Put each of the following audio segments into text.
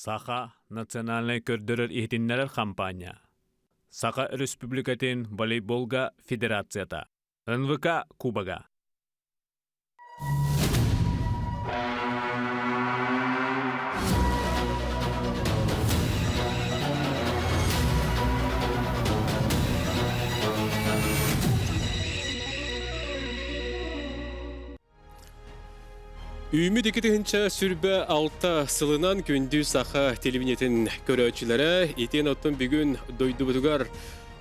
Саха национальнай көрдөрөр-иһитиннэрэр хампаанньа Саха Өрөспүүбүлүкэтин волейболга федерацията НВК Кубога. Үүммүт 2026 сылынан күндү саха телевидениетин көрөөччүлэрэ итиэн оттон бүгүн дойдубутугар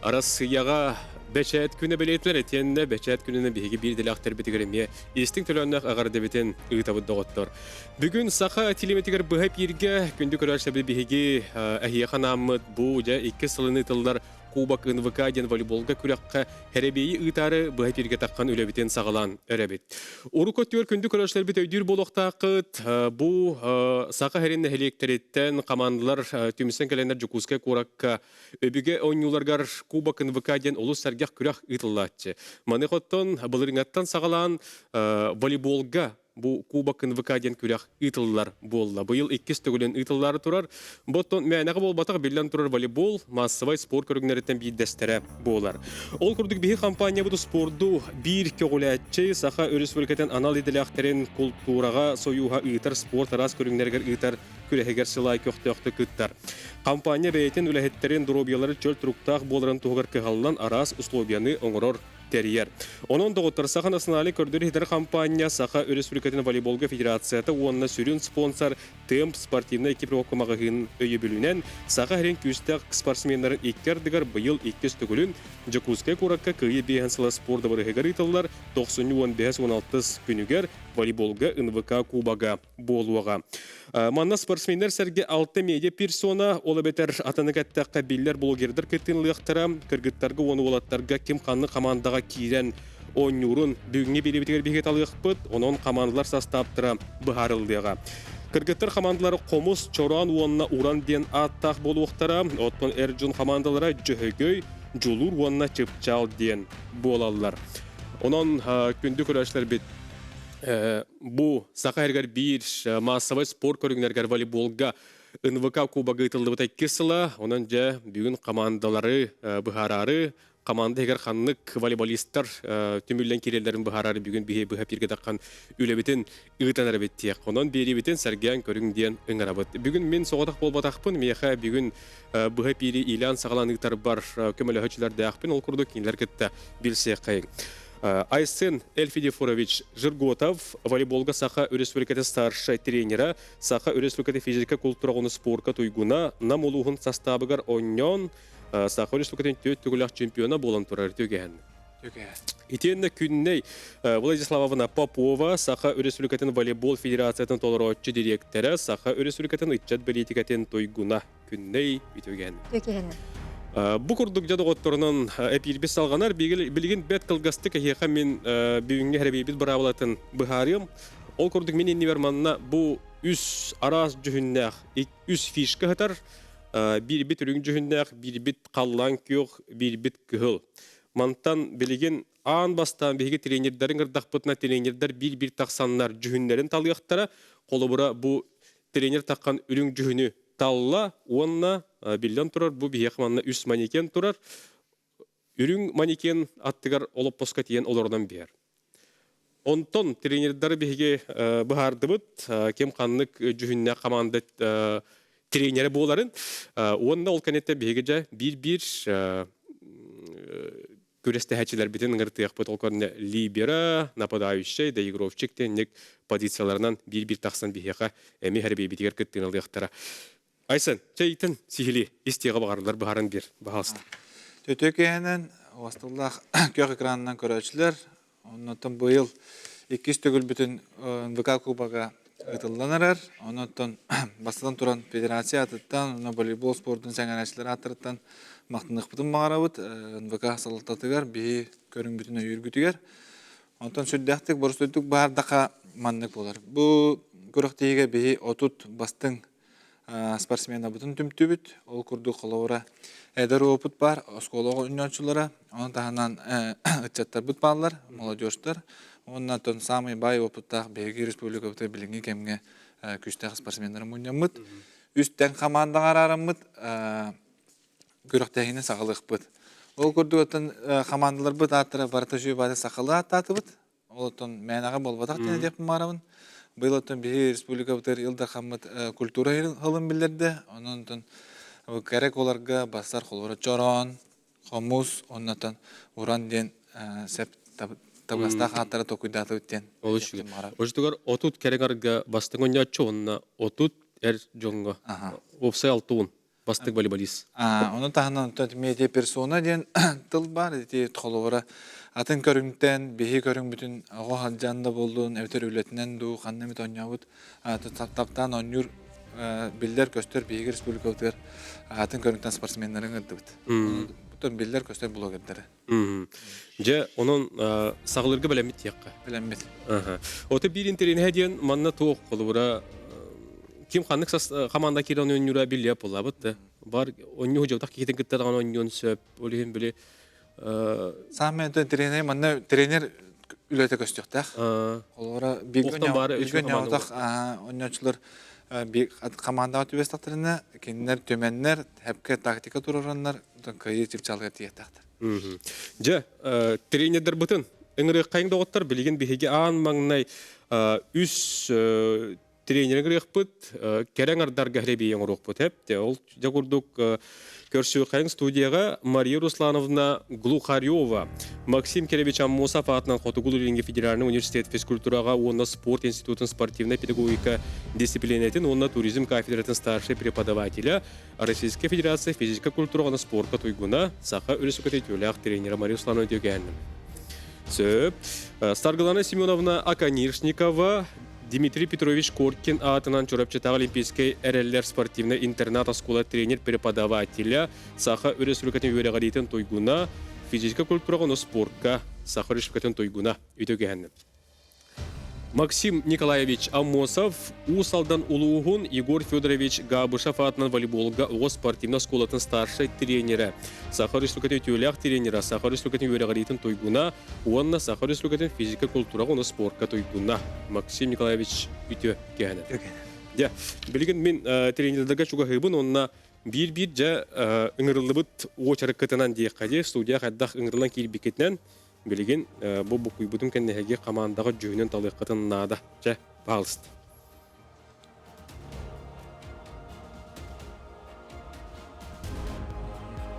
Арассыыйаҕа бэчээт күнэ бэлиэтилэр итиэннэ бэчээт күнүнэн биһиги биир идэлээхтэрбитигэр эмиэ истиҥ төлөөннөөх эҕэрдэбитин ыытабыт доҕоттор. Бүгүн саха телевидениетигэр быһа эпииргэ күндү көрөөччүлэрбит биһиги эһиэхэ анааммыт бу дьэ иккис сылын ыытыллар Кубок НВК диэн волейболга күрэххэ хэрэбиэйи ыытаары быһа эфиргэ таххан үлэбитин саҕалаан эрэбит. Урукку өттүгэр күндү көрөөччүлэрбит өйдүүр буолуохтааххыт. Бу Саха сирин нэһилиэктэриттэн хамаандалар түмсэн кэлэннэр Дьокуускай куоракка өбүгэ оонньууларыгар Кубок НВК диэн олус сэргэх күрэх ыытыллааччы. Маны оттон былырыҥаттан саҕалаан волейболга Бу Кубок НВК диэн күрэх ыытыллар буолла. Быйыл иккис төгүлүн ыытыллаары турар. Бу оттон мээнэҕэ буолбатах биллэн турар волейбол маассабай спорт көрүҥнэриттэн биирдэстэрэ буолар. Ол курдук биһи компаниябыт спорду биир көҕүлээччи Саха Өрөспүүбүлүкэтин анал идэлээхтэрин култуураҕа сойууһа ыытар спорт араас көрүҥнэригэр ыытар күрэһигэр сылай көхтөөхтүк кыттар. Компания бэйэтин үлэһиттэрин доруобуйалара чөл туруктаах буоларын туһугар кыһаллан араас условияны оҥорор тэрийэр. Онон доҕоттор Саха национальнай көрдөрөр-иһитэр хампаанньа Саха Өрөспүүбүлүкэтин волейболга федерацията уонна сүрүн спонсор Темп спортивнай экипировка маҕаһыын өйөбүлүнэн Саха сирин күүстээх спортсменнарын икки ардыгар быйыл иккис төгүлүн Дьокуускай куоракка Кыайыы биэһин сыла спорт дыбарыһыгар ыытыллар тохсунньу уон бэһис уон алтыс күнүгэр волейболга НВК Кубога буолуоҕа. Манна спортсменнар сэргэ алта медиа персона, ол эбэтэр атыны кэттэххэ биллэр блогердар кыттыылыахтара, кыргыттарга уонна уолаттарга ким ханнык хамаандаҕа киирэн оонньуурун бүгүҥҥү биэриибитигэр биһиги талыахпыт, онон хамаандалар састааптара быһаарыллыаҕа. Кыргыттар хамаандалара Хомус, Чороон уонна Уран диэн ааттаах буолуохтара, оттон эр дьон хамаандалара Дьөһөгөй, Дьулуур уонна Чыпчаал диэн буолаллар. Онон күндү көрөөччүлэрбит Бу Саха сиригэр биир маассабай спорт көрүҥнэригэр волейболга НВК Кубога ыытыллыбыта иккис сыла. Онон дьэ бүгүн командалары быһаараары, команда иһигэр ханнык волейболистар түмүллэн киирэллэрин быһаараары бүгүн биһи быһа эпииргэ таххан үлэбитин ыытан эрэбит диэх. Онон биэриибитин сэргээн көрүҥ диэн ыҥырабыт. Бүгүн мин соҕотох буолбатахпын, миэхэ бүгүн быһа эпиири иилээн-саҕалаан ыытарбар көмөлөһөөччүлэрдээхпин. Ол курдук кинилэр кытта билсиэххэйиҥ. Айсен Эльфидифорович Жирготов, волейболга Саха Өрөспүүбүлүкэтин старшай тренера, Саха Өрөспүүбүлүкэтин физика култуура уонна спорка туйгуна, Нам улууһун састаабыгар оонньоон, Саха Өрөспүүбүлүкэтин түөрт төгүлээх чемпиона буолан турар түгэн. Итиэннэ Күннэй Владиславовна Попова, Саха Өрөспүүбүлүкэтин волейбол федерациятын толорооччу дириэктэрэ, Саха Өрөспүүбүлүкэтин ыччат бэлиитикэтин туйгуна. Күннэй үтүгэн. Үтүгэн. Бу курдук дьэ доҕотторунан эпиирбит салҕанар. Билигин бэт кылгастык эһиэхэ мин бүгүҥҥү хэрэбиэйбит быраабылатын быһаарыам. Ол курдук мин иннибэр манна бу үс араас дьүһүннээх үс фишка сытар. Биирбит үрүҥ дьүһүннээх, биирбит халлаан күөх, биирбит кыһыл. Мантан билигин аан бастаан биһиги тренердэрин ырдахпытына тренердэр биир-биир тахсаннар дьүһүннэрин талыахтара. Холобура бу тренер таххан үрүҥ дьүһүнү талла уонна биллэн турар бу биһиэхэ манна үс манекен турар. Үрүҥ манекен аттыгар олоппоско тиийэн олорунан биһэр. Онтон тренердары биһиги быһаардыбыт ким ханнык дьүһүннээх команда тренерэ буоларын уонна ол кэнниттэн биһиги дьэ биир-биир күрэстэһээччилэрбитин ыҥыртыахпыт. Ол кэннэ либера, нападающай, доигровщик тенник позицияларынан биир-биир тахсан биһиэхэ эми хэрбиэбитигэр кыттыыны ылыахтара. Айсен, чэйтэн сиһили истиэҕэ баҕарылар быһааран биэр, баһаалыста. Төтө киһинэн уостуллаах күөх экранынан көрөөччүлэр, оннотон быйыл иккис төгүлбүтүн НВК Кубога ыытыллан эрэр. Онон бастатан туран федерация атыттан, уонна волейбол спордун сэҥээрээччилэр ааттарыттан махтаныахпытын баҕарабыт НВК салалтатыгар биһи көрүҥбүтүн өйүүргүтүгэр. Онтон сүрдээхтик боростуойдук баардаха маннык буолар. Бу күрэхтэһиигэ биһи 30 бастыҥ спортсменабытын түмтүбүт. Ол курдук холобура эдэр опыт баар, оскуола оонньооччулара, ону таһынан ыччаттарбыт бааллар, молодежтар. Уонна оттон самый баай опыттаах биһиги республикабытыгар билиҥҥи кэмҥэ күүстээх спортсменнары мунньаммыт. Үс тэҥ хамаандаҕа араараммыт күрэхтэһиини саҕалыахпыт. Ол курдук оттон хамаандаларбыт ааттара барыта үчүгэй баҕайы сахалыы ааттаатыбыт. Ол оттон мээнэҕэ буолбатах диэн этиэхпин баҕарабын. Быйыл оттон биһи республикабытыгар Ил Дархаммыт культура сылын биллэрдэ. Онон оттон кэрэ куоларга бассар холобура чороон, хомус, оннотон уран диэн сеп табыгастаах ааттары толкуйдаатыбыт диэн. Ол үчүгэй. Очутугар 30 кэрэҥ бастыҥ оонньооччу уонна 30 эр дьоҥҥо уопсай 60 бастыҥ волейболист. Ону таһынан медиа персона диэн тыл баар. Ити холобура атын көрүҥтэн биһи көрүҥмүтүн оҕо сылдьан да буоллун, эбэтэр үлэтинэн дуу, ханна эмит оонньообут таптаан оонньуур биллэр-көстөр биһиги республикабытыгар атын көрүҥтэн спортсменнары ыҥырдыбыт. Бутун биллэр-көстөр блогердары. Дьэ, онон саҕалырга бэлэммит диэххэ. Бэлэммит. Ото биир интэриэһэ диэн манна туох холобура ким ханнык команда киирэн оонньуура биллиэ буоллабыт да. Бар оонньуу дьылдах киһитин кытта даҕаны оонньуон сөп. Ол иһин били Саамай тренер манна тренер үлэтэ көстүөхтээх. Холобура бииргэ оонньоотох оонньооччулар командаҕа түбэстэхтэринэ кинилэр түмэннэр хэпкэ тактика туруораннар кыайыы чыпчаалыгар тиийиэхтээхтэр. Дьэ, тренердэрбытын ыҥырыаххайыҥ доҕоттор, билигин биһиги аан маҥнай үс тренер ыҥырыахпыт, кэрэ аҥардарга хлебии оҥоруохпут эп. Ол дьэ курдук көрсүөххэйиҥ студияҕа Мария Руслановна Глухарева, Максим Киревич Аммосов аатынан Хотугу Илиҥҥи федеральный университет физкультураҕа уонна спорт институтун спортивнай педагогика дисциплинэтин уонна туризм кафедратын старшай преподавателя, Российская Федерация физическэй культураҕа уонна спорка туйгуна, Саха Өрөспүүбүлүкэтин үтүөлээх тренера Мария Руслановна Дьөгээнним. Сөп. Саргылана Семеновна Аканишникова, Дмитрий Петрович Коркин аатынан Чурапчытааҕы Олимпийскай эрэллэр спортивнай интернат-оскуола тренер-преподавателя, Саха Өрөспүүбүлүкэтин үөрэҕириитин туйгуна, физическэй культураҕа уонна спортка Саха Өрөспүүбүлүкэтин туйгуна. Үтүө киһэнним. Максим Николаевич Аммосов Уус Алдан улууһун Егор Федорович Габышев аатынан волейболга оҕо спортивнай оскуолатын старшай тренерэ, Саха Республикатын үтүөлээх тренерэ, Саха Республикатын үөрэҕириитин туйгуна уонна Саха Республикатын физика культураҕа уонна спортка туйгуна Максим Николаевич үтүө киһинэ. Дьэ, билигин мин тренердэргэ чугаһыыбын уонна биир-биир дьэ ыҥырыллыбыт уочарыккытынан диэххэ дии, студия хайдах ыҥырыллан киирбиккитинэн Билигин бу буккуйбутум кэннэ эһиги хамаандаҕа дьүһүнүн талыаххытын наада. Чэ, пожалуйста.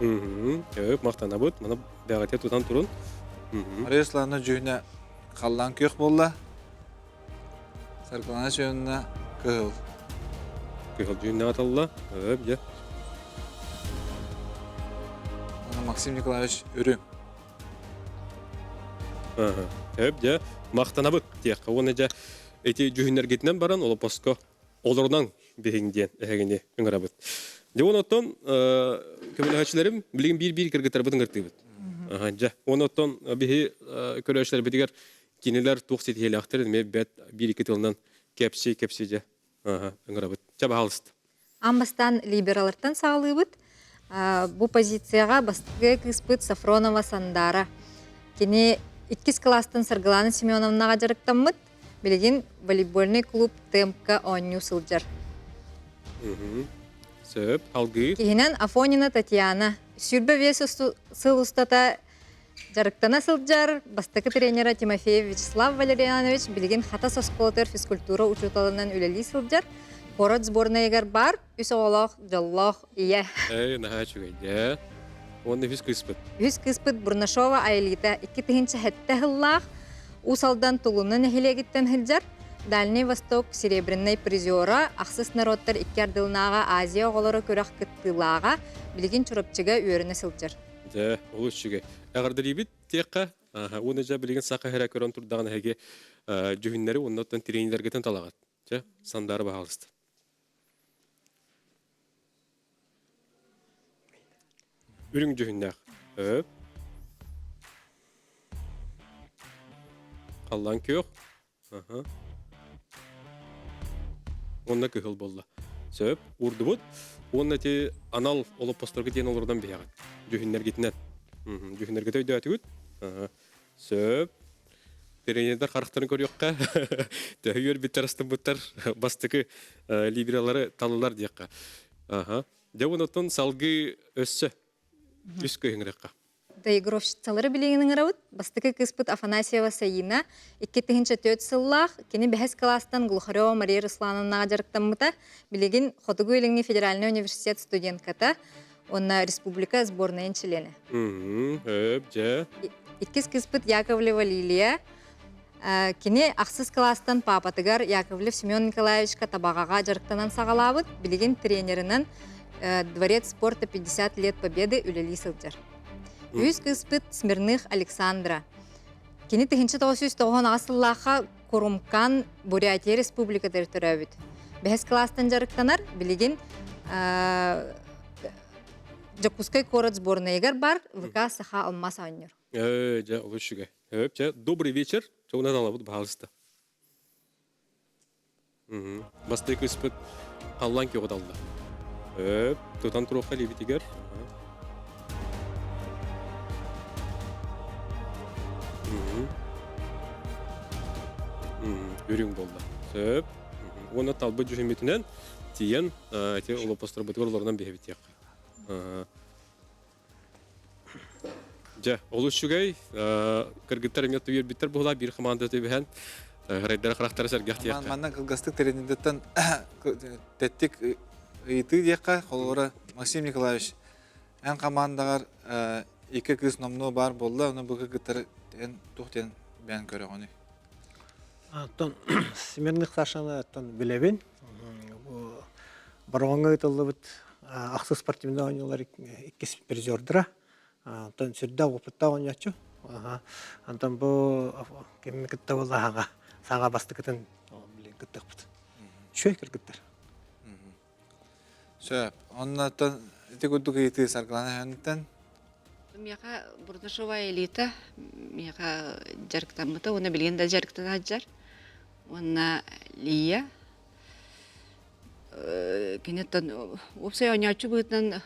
Өп, махтанабыт. Маны бэҕэтэ тутан турун. Мария Руслановна дьүһүнэ халлаан күөх буолла. Саргылана Семеновна кыһыл. Кыһыл дьүһүннээх аталла. Өп, дьэ. Максим Николаевич үрүҥ. Өп, дьэ, махтанабыт диэххэ уонна дьэ ити дьүһүннэргитинэн баран олоппоско олорунан биһиҥ диэн эһигини ыҥырабыт. Дьэ уон оттон көмөлөһөөччүлэрим билигин биир-биир кыргыттарбытын ыҥыртыыбыт. Дьэ, уон оттон биһи көрөөччүлэрбитигэр кинилэр туох ситиһиилээхтэрин эмиэ бэт биир-икки тылынан кэпсии-кэпсии дьэ ыҥырабыт. Чэ, баһаалыста. Аан бастаан либералартан саҕалыыбыт. Бу позицияҕа бастакы кыыспыт Сафронова Сандара. Кини иккис кылаастан Саргылана Семеновнаҕа дьарыктаммыт. Билигин волейбольный клуб Темпка оонньуу сылдьар. Сөп, алгыы. Киһинэн Афонина Татьяна. 25 сыл устата Дьарыктана сылдьар бастакы тренера Тимофеев Вячеслав Валерьянович билигин Хатас оскуолатыгар физкультура учууталынан үлэлии сылдьар. Куорат сборнайыгар баар үс оҕолоох дьоллоох ийэ. Эй, наһаа үчүгэй дьэ. Уонна үһүс кыыспыт. Үһүс кыыспыт Бурнашова Айлита 2007 сыллаах Уус Алдан Тулуна нэһилиэгиттэн сылдьар. Дальний Восток серебряный призера, ахсыс норуоттар икки ардылынааҕы Азия оҕолоро күрэх кыттыылааҕа, билигин Чурапчыга үөрэнэ сылдьар. Дьэ, олус үчүгэй. Эҕэрдэлиибит диэххэ. Уонна дьэ билигин саха иһэрэ көрөн турдаҕына эһиги дьүһүннэри уонна оттон тренердэргитин талаҕыт. Дьэ, Сандаара баһаалыста. Үрүҥ дьүһүннээх. Өп. Халлаан күөх. Уонна кыһыл буолла. Сөп, уурдубут. Уонна ити анал олоппосторго диэн олордон биһэҕит. Дьүһүннэргитинэн. Дьүһүннэргитэ өйдөөтүгүт? Сөп. Тренердер харахтарын көрүөххэ, төһө үөрбүттэр астыммыттар бастакы либералары талылар диэххэ. Аха. Дьэ онтон салгыы өссө үс көһүҥрэххэ. Доигровщицалары билигин ыҥырабыт. Бастакы кыыспыт Афанасьева Саина 2004 сыллаах, кини бэһис кылаастан Глухарева Мария Руслановнаҕа дьарыктаммыта. Билигин Хотугу Илиҥҥи федеральнай университет студентката уонна республика сборнайын чилиэнэ. Өп, дьэ. Иккис кыыспыт Яковлева Лилия. Кини ахсыс кылаастан паапатыгар Яковлев Семен Николаевичка Табаҕаҕа дьарыктанан саҕалаабыт. Билигин тренеринэн Дворец спорта 50 лет победы үлэлии сылдьар. Үһүс кыыспыт Смирных Александра. Кини 1998 сыллаахха Курумкан Бурятия Республикатыгар төрөөбүт. Бэһис кылаастан дьарыктанар, билигин Дьокуускай куорат сборнайыгар бар ВК Саха алмаас оонньуур. Дьэ, олус үчүгэй. Дьэ, добрый вечер. Чоҕунан алабыт, баһаалыста. Бастакы кыыспыт халлаан күөҕэ далла. Өп, тутан туруохха илиибитигэр. Үрүҥ буолла. Сөп. Уонна талбыт дьүһүммүтүнэн тиийэн ити олоппосторбутугар олорунан биһэбитиэххэ. Дьэ, олус үчүгэй. Кыргыттар эмиэ үөрбүттэр буолаа биир команда түбэһэн рейдер харахтара сэргэх диэххэ. Манна кылгастык тренердэртэн тэттик ыйытыы диэххэ, холобура Максим Николаевич, эн командаҕар икки кыыс номнуо баар буолла, ону бу кыргыттары эн туох диэн бэйэн көрөҕүнүй? Оттон Смирных Сашаны оттон билэбин. Бу Бороҕоҥҥо ыытыллыбыт ахсыс спортивнай оонньуулар иккис призердара. Онтон сүрдээх опыттаах оонньооччу. Онтон бу кими кытта буолла саҥа бастакытын билин кыттыахпыт. Үчүгэй кыргыттар. Сөп. Оннуттан ити курдук ыйытыы Саргылана Өһөнтөн. Миэхэ Бурнашова Элита миэхэ дьарыктаммыта уонна билигин да дьарыктана сылдьар. Уонна Лия киниттэн уопсай оонньооччу быһыытынан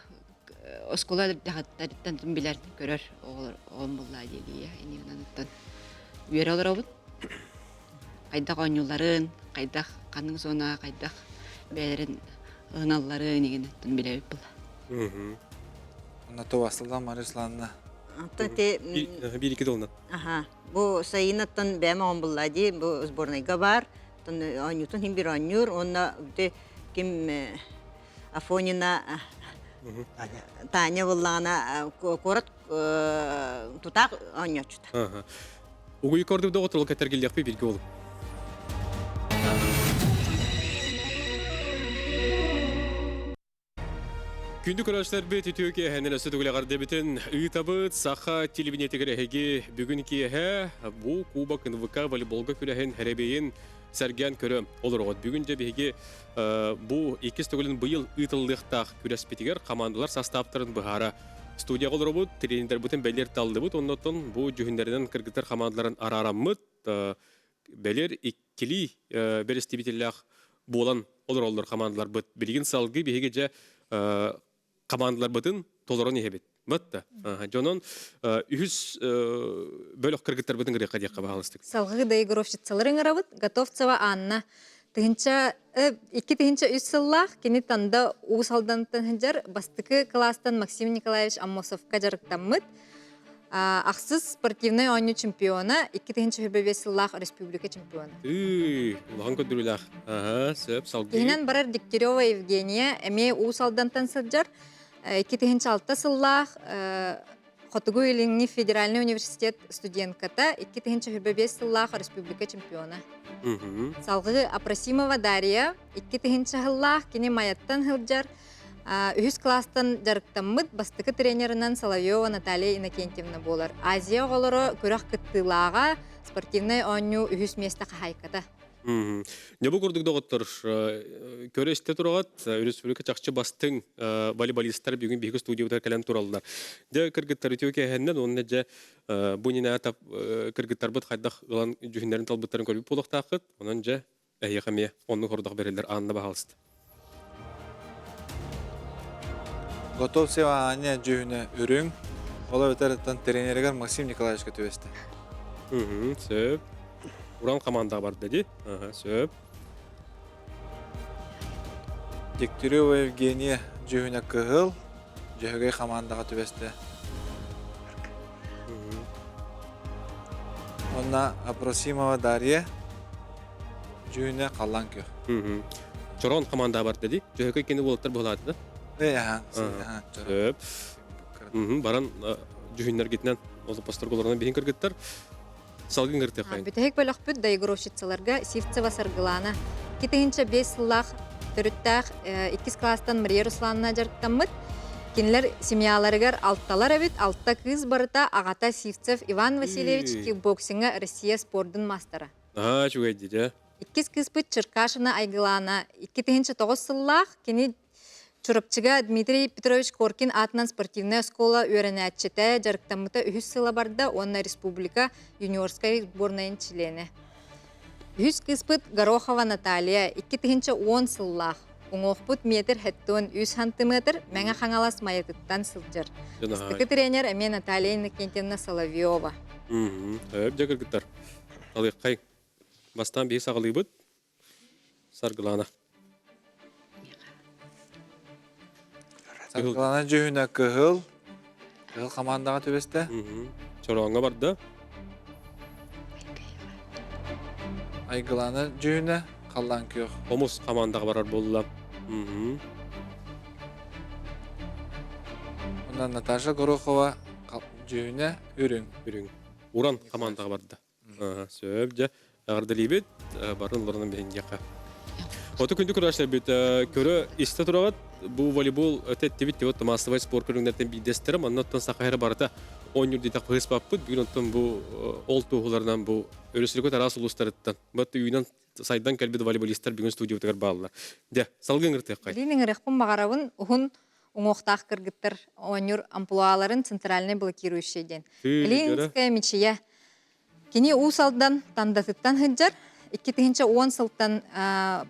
оскуола эрдэҕиттэн билэр көрөр оҕолор оҕом буллаа дии Лия иннинэн үөрэ олоробут. Хайдах оонньууларын, хайдах ханнык зона, хайдах бэйэлэрин ылыналларын игин билэбит була. Онно Товаслыдан Мария Руслановна. Антон те Биир икки тылынан. Аха. Бу сайынаттан бэйэм оҕом булла дии, бу сборнайга бар. Тон оонньуутун хин бир оонньуур, уонна ким Афонина Таня буллаҕына куорат тутаах оонньооччута. Угуй көрдүк доҕотторго кэтэргиллиэхпит бииргэ буолуҥ. Күндү көрөөччүлэрбит үтүө киэһэнэн өссө төгүл эҕэрдэбитин ыытабыт. Саха телевидениетигэр эһиги бүгүн киэһэ бу Кубок НВК волейболга күрэһин хэрэбэйин сэргээн көрө олороҕут. Бүгүн дьэ биһиги бу иккис төгүлүн быйыл ыытыллыахтаах күрэспитигэр командалар састааптарын быһаара студияҕа олоробут, тренердэрбитин бэлиэр таллыбыт, оннуттан бу дьүһүннэринэн кыргыттар командаларын араараммыт, бэлиэр иккилии бэрэстэбиитэллээх буолан олороллор командаларбыт. Билигин салгыы биһиги дьэ командаларбытын толорон иһэбит. Батта. Дьонон үһүс бөлөх кыргыттарбытын кырыахха диэххэ баһаалыстык. Салгыы доигровщицалары ыҥырабыт. Готовцева Анна тыһынча 2003 сыллаах кини Танда Уус Алдантан сылдьар бастакы кылаастан Максим Николаевич Аммосовка дьарыктаммыт. Ахсыс спортивнай оонньуу чемпиона, 2025 сыллаах республика чемпиона. Улахан көрдөрүүлээх. Аха, сөп, салгыы. Иһинэн барар Дегтярева Евгения эмиэ Уус Алдантан сылдьар. 2006 сыллаах Хотугу Илиҥҥи федеральнай университет студентката, 2025 сыллаах республика чемпиона. Салгыы Апросимова Дарья 2000 сыллаах кини Майаттан сылдьар үһүс кылаастан дьарыктаммыт бастакы тренеринэн Соловьева Наталья Иннокентьевна буолар. Азия оҕолоро күрэх кыттыылааҕа, спортивнай оонньуу үһүс миэстэ хаһаайката. Дьэ бу курдук доҕоттор, көрө-истэ тураҕыт, республика чахчы бастыҥ волейболистар бүгүн биһиги студиябытыгар кэлэн тураллар. Дьэ кыргыттар үтүө киэһэннэн уонна дьэ бу нина кыргыттарбыт хайдах ылан дьүһүннэрин талбыттарын көрбүт буолуохтааххыт. Онон дьэ эһиэхэ эмиэ оннук хордох бэриллэр Анна баһаалыста. Готовцева Аня дьүһүнэ үрүҥ, ол эбэтэр тренеригэр Максим Николаевичка түбэстэ. Сөп. Уран команда барда ди. Сөп. Дегтярева Евгения дьүһүнэ кыһыл, Дьөһөгөй хамаандаҕа түбэстэ. Онна Апросимова Дарья дьүһүнэ халлаан күөх. Чорон команда барда ди. Дьөһөгөй кини буолаттар буолааты да. Э, аха, Сөп. Баран дьүһүннэргитинэн олоппосторго олорон биһин кыргыттар. Салгын ыртыаххайын. Бүтэһик бөлөхпүт доигровщицаларга Сивцева Саргылана 2005 сыллаах төрүттээх иккис класстан Мария Руслановна дьарыктаммыт. Кинилэр семьяларыгар алталар эбит, алта кыыс барыта аҕата Сивцев Иван Васильевич кикбоксиҥҥа Россия спордун маастара. Наһаа үчүгэй дии, Иккис кыыспыт Черкашина Айгылаана 2009 сыллаах кини Чурапчыга Дмитрий Петрович Коркин аатынан спортивнай оскуола үөрэнээччитэ, дьарыктаммыта үһүс сыла барда уонна республика юниорскай сборнайын чилиэнэ. Үһүс кыыспыт Горохова Наталья 2010 сыллаах, уҥуохпут метр хэттон үс сантиметр Мэҥэ Хаҥалас Майатыттан сылдьар. Бастакы тренер эмиэ Наталья Иннокентьевна Соловьева. Өп дьэ кыргыттар. Алыаххай. Бастаан биһи саҕалыыбыт. Саргылана. Саргылана дьүһүнэ кыһыл. Кыһыл хамаандаҕа түбэстэ. Чорооҥҥо барда. Айгылана дьүһүнэ халлаан күөх. Хомус хамаандаҕа барар буолла. Онон Наташа Горохова дьүһүнэ үрүҥ. Үрүҥ. Уран хамаандаҕа барда. Сөп, дьэ, эҕэрдэлиибит, барын олорунан биһиндиэххэ. Оту күндү көрөөччүлэрбит, көрө истэ тураҕыт, бу волейбол өтө эттибит вот массовай спорт көрүҥнэртэн биирдэстэрэ, манна оттон саха эрэ барыта оонньуур диэтэх быһыспаппыт, бүгүн оттон бу ол туоһуларынан бу өрөспүүбүлүкэ араас улуустарыттан, бат үүнэн сайдан кэлбит волейболистар бүгүн студиябытыгар бааллар. Дьэ, салгыы ыҥыртыаххай. Билин ыҥырыахпын баҕарабын, уһун уҥуохтаах кыргыттар оонньуур амплуаларын центральный блокирующий диэн. Ленинская мичийэ. Кини Уус Алдан Тандатыттан сылдьар. 2010 сылтан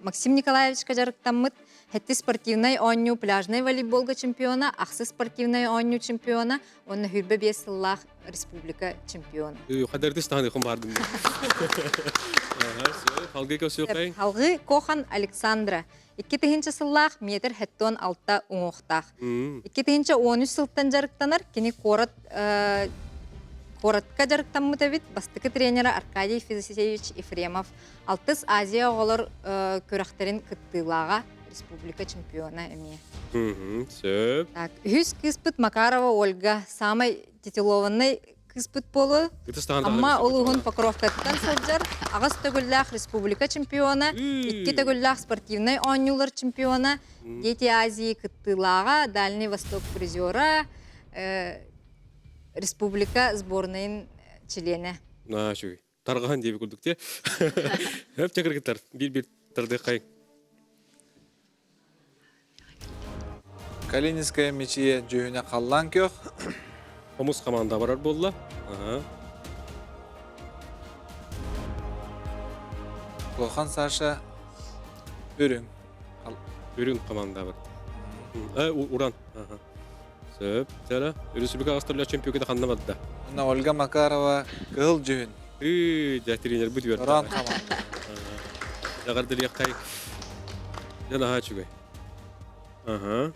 Максим Николаевичка дьарыктаммыт Хэтти спортивнай оонньуу пляжнай волейболга чемпиона, ахсы спортивнай оонньуу чемпиона уонна хүрбэ биэс сыллаах республика чемпиона. Хадардыс таһан икон бардым. Халгы көсүөкэй. Халгы Кохан Александра 2000 сыллаах метр хэттон алта уҥуохтаах. 2013 сылтан дьарыктанар, кини куорат куоратка дьарыктаммыт эбит бастакы тренера Аркадий Федосеевич Ефремов Алтыс Азия оҕолор күрэхтэрин кыттыылааҕа республика чемпиона эмиэ. Сөп. Так, үһүс кыыспыт Макарова Ольга самай титулованный кыыспыт буолу. Амма улууһун Покровкаттан сылдьар аҕыс төгүллээх республика чемпиона, икки төгүллээх спортивнай оонньуулар чемпиона, Дети Азии кыттыылааҕа, Дальний Восток призера, республика сборнайын чилиэнэ. На, үчүгэй. Тарҕаһан диэби курдук те. Хөп чакыргыттар биир-биир тардыаххайыҥ. Калининская мечие дьүһүнэ халлаан күөх. Хомус команда барар буолла. Улахан Саша үрүҥ. Үрүҥ команда бар. Уран. Сөп. Сара, Республика Австралия чемпионата ханна барда? Уонна Ольга Макарова кыһыл дьүһүн. Ыы, дьэ, тренербит үөрдэ. Рон команда. Эҕэрдэлиэххэй. Дьэ, наһаа үчүгэй. Аха.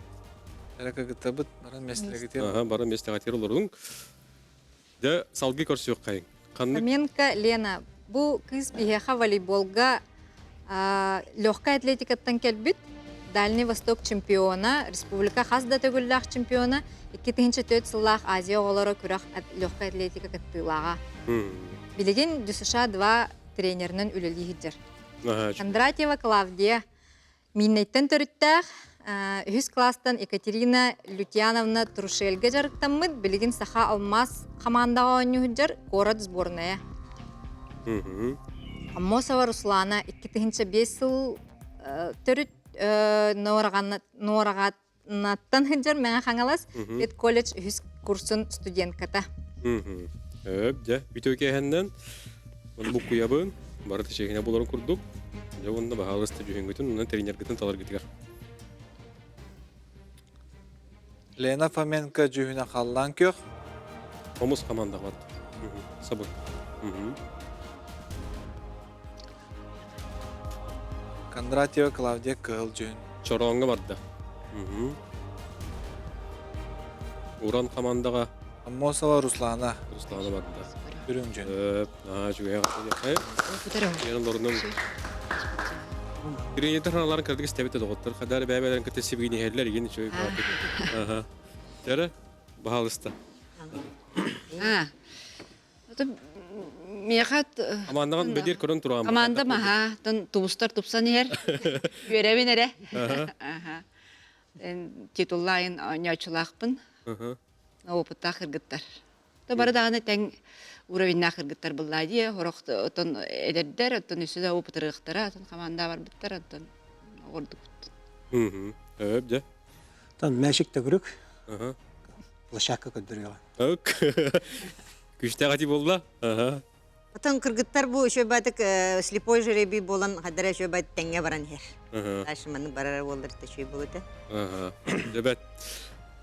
Эрэ кыгыттабыт, баран миэстэлэргитигэр. Аха, баран миэстэҕитигэр олоруҥ. Дьэ, салгыы көрсүөххэйиҥ. Ханнык Фоменко Лена, бу кыыс биһиэхэ волейболга легкай атлетикаттан кэлбит, Дальний Восток чемпиона, республика хас да төгүллээх чемпиона, 2004 сыллаах Азия оҕолоро күрэх легкай атлетика кыттыылааҕа. Билигин ДЮСШ-2 тренеринэн үлэлии сылдьар. Кондратьева Клавдия Мииннэйтэн төрүттээх, үһүс кылаастан Екатерина Лютьяновна Трушельга дьарыктаммыт, билигин Саха алмаас хамаандаҕа оонньуу сылдьар куорат сборная. Аммосова Руслана 2005 сыл төрүт Нуораҕанаттан сылдьар Мэҥэ Хаҥалас педколледж үһүс курсун студентката. Өп, дьэ, үтүө киэһэннэн буккуйабын, бары течегине буларын курдук. Дьэ уонна баһаалыста дьүһүҥҥүтүн уонна тренергытын таларгытыгар. Лена Фоменко дьүһүнэ халлаан күөх. Хомус команда бар. Сабы. Кондратьева Клавдия Кыһыл Дьүһүн. Чорооҥҥо барда. Уран хамаандаҕа Аммосова Руслана. Руслана барда. Үрүҥ дьүн. Наһаа үчүгэй Ян олорунум. Тренердер ханаларын кырдык истэбит доҕоттор. Хадаар бэйэ-бэйэлэрин кытта сибигинэһэллэр игин үчүгэй баатык. Тәрэ, баһаалыста. Миэхэ Хамаандаҕын бэдиэр көрөн тураам. Команда маһа, тон тубустар тупсан иһэр. Үөрэбин эрэ. Аха. Титуллаайын оонньооччулаахпын. Опыттаах кыргыттар. То бары даҕаны тэҥ уровеннаах кыргыттар буллаа дии. Хорох отон эдэрдэр, оттон үсү да опытырыахтара, отон команда барбыттар, оттон ордукпут. Өп дьэ. Тон мэшик төгүрүк. Площадка көрдөрүөҕэ. Ок. Күстээх ати буолла. Отон кыргыттар бу үчүгэй слепой жеребий буолан хадара үчүгэй тэҥҥэ баран иһэр. Дальше маннык барара буоллар үчүгэй буолута. Дебет.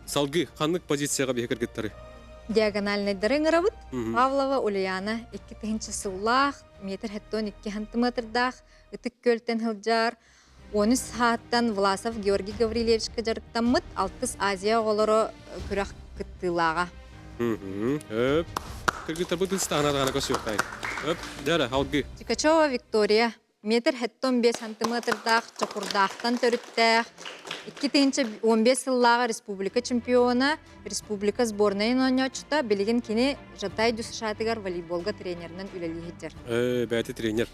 Салгы ханнык позицияга биһи кыргыттары? Диагональнайдары ыҥырабыт. Павлова Ульяна 2000 сыллаах, метр хэттон 2 сантиметрдаах, Ытык Күөлтэн сылдьар. 13 сааттан Власов Георгий Гаврильевичка дьарыктаммыт Алтыс Азия оҕолоро күрэх кыттыылааҕа. Өп. Кыргыттарбыт ыстаанарҕана көсүөххай. Өп, дьара, алгы. Чикачева Виктория метр хэттон 5 сантиметрдаах чокурдаахтан төрүттээх 2015 сыллааҕы республика чемпиона, республика сборнайын оонньооччута, билигин кини Жатай ДЮСШ-тыгар волейболга тренеринэн үлэлии сылдьар. Бэйэтэ тренер.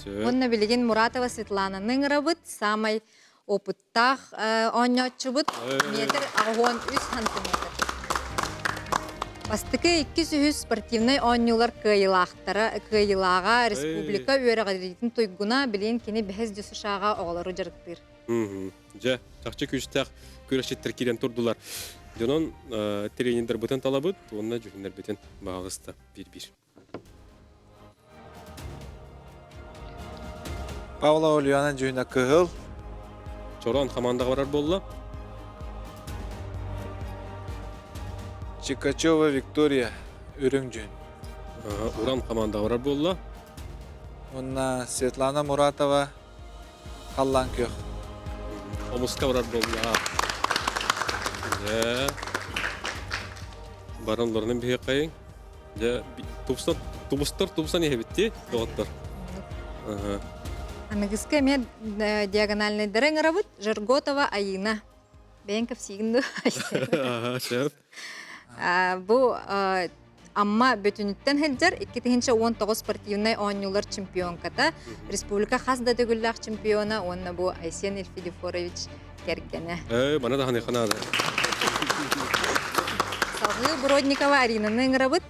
Уонна билигин Муратова Светлананы ыҥырабыт. Саамай опыттаах оонньооччубут. Метр 83 сантиметр. Бастакы иккис үһүс спортивнай оонньуулар кыайыылаахтара кыайыылааҕа республика үөрэҕириитин туйгуна билигин кини бэһис ДЮСШ-ҕа оҕолору дьарыктыыр. Дьэ, чахчы күүстээх күрэсчиттэр киирэн турдулар. Дьонон тренердэрбитин талабыт уонна дьүһүннэрбитин баҕалыста биир-биир. Павлова Ульяна дьүһүнэ кыһыл. Чороон хамаандаҕа барар буолла. Чикачева Виктория үрүҥ дьүһүн. Уран хамаандаҕа барар буолла. Уонна Светлана Муратова халлаан күөх. Хомуска барар буолла. Дьэ. Баран олорунан биһиэххэйиҥ. Дьэ, тупсан, тубустар тупсан иһэбит доҕоттор. Аныгыска эмиэ диагональнайдары ыҥырабыт. Жерготова Айыына. Бэйэҥ кэпсиигин дуо? Сөп. Бу Амма бүтүнүттэн сылдьар 2019 спортивнай оонньуулар чемпионката, республика хас да төгүллээх чемпиона уонна бу Айсен Ильфидифорович кэргэнэ. Э, мана даҕаны ханаада. Салгыы Бродникова Аринаны ыҥырабыт.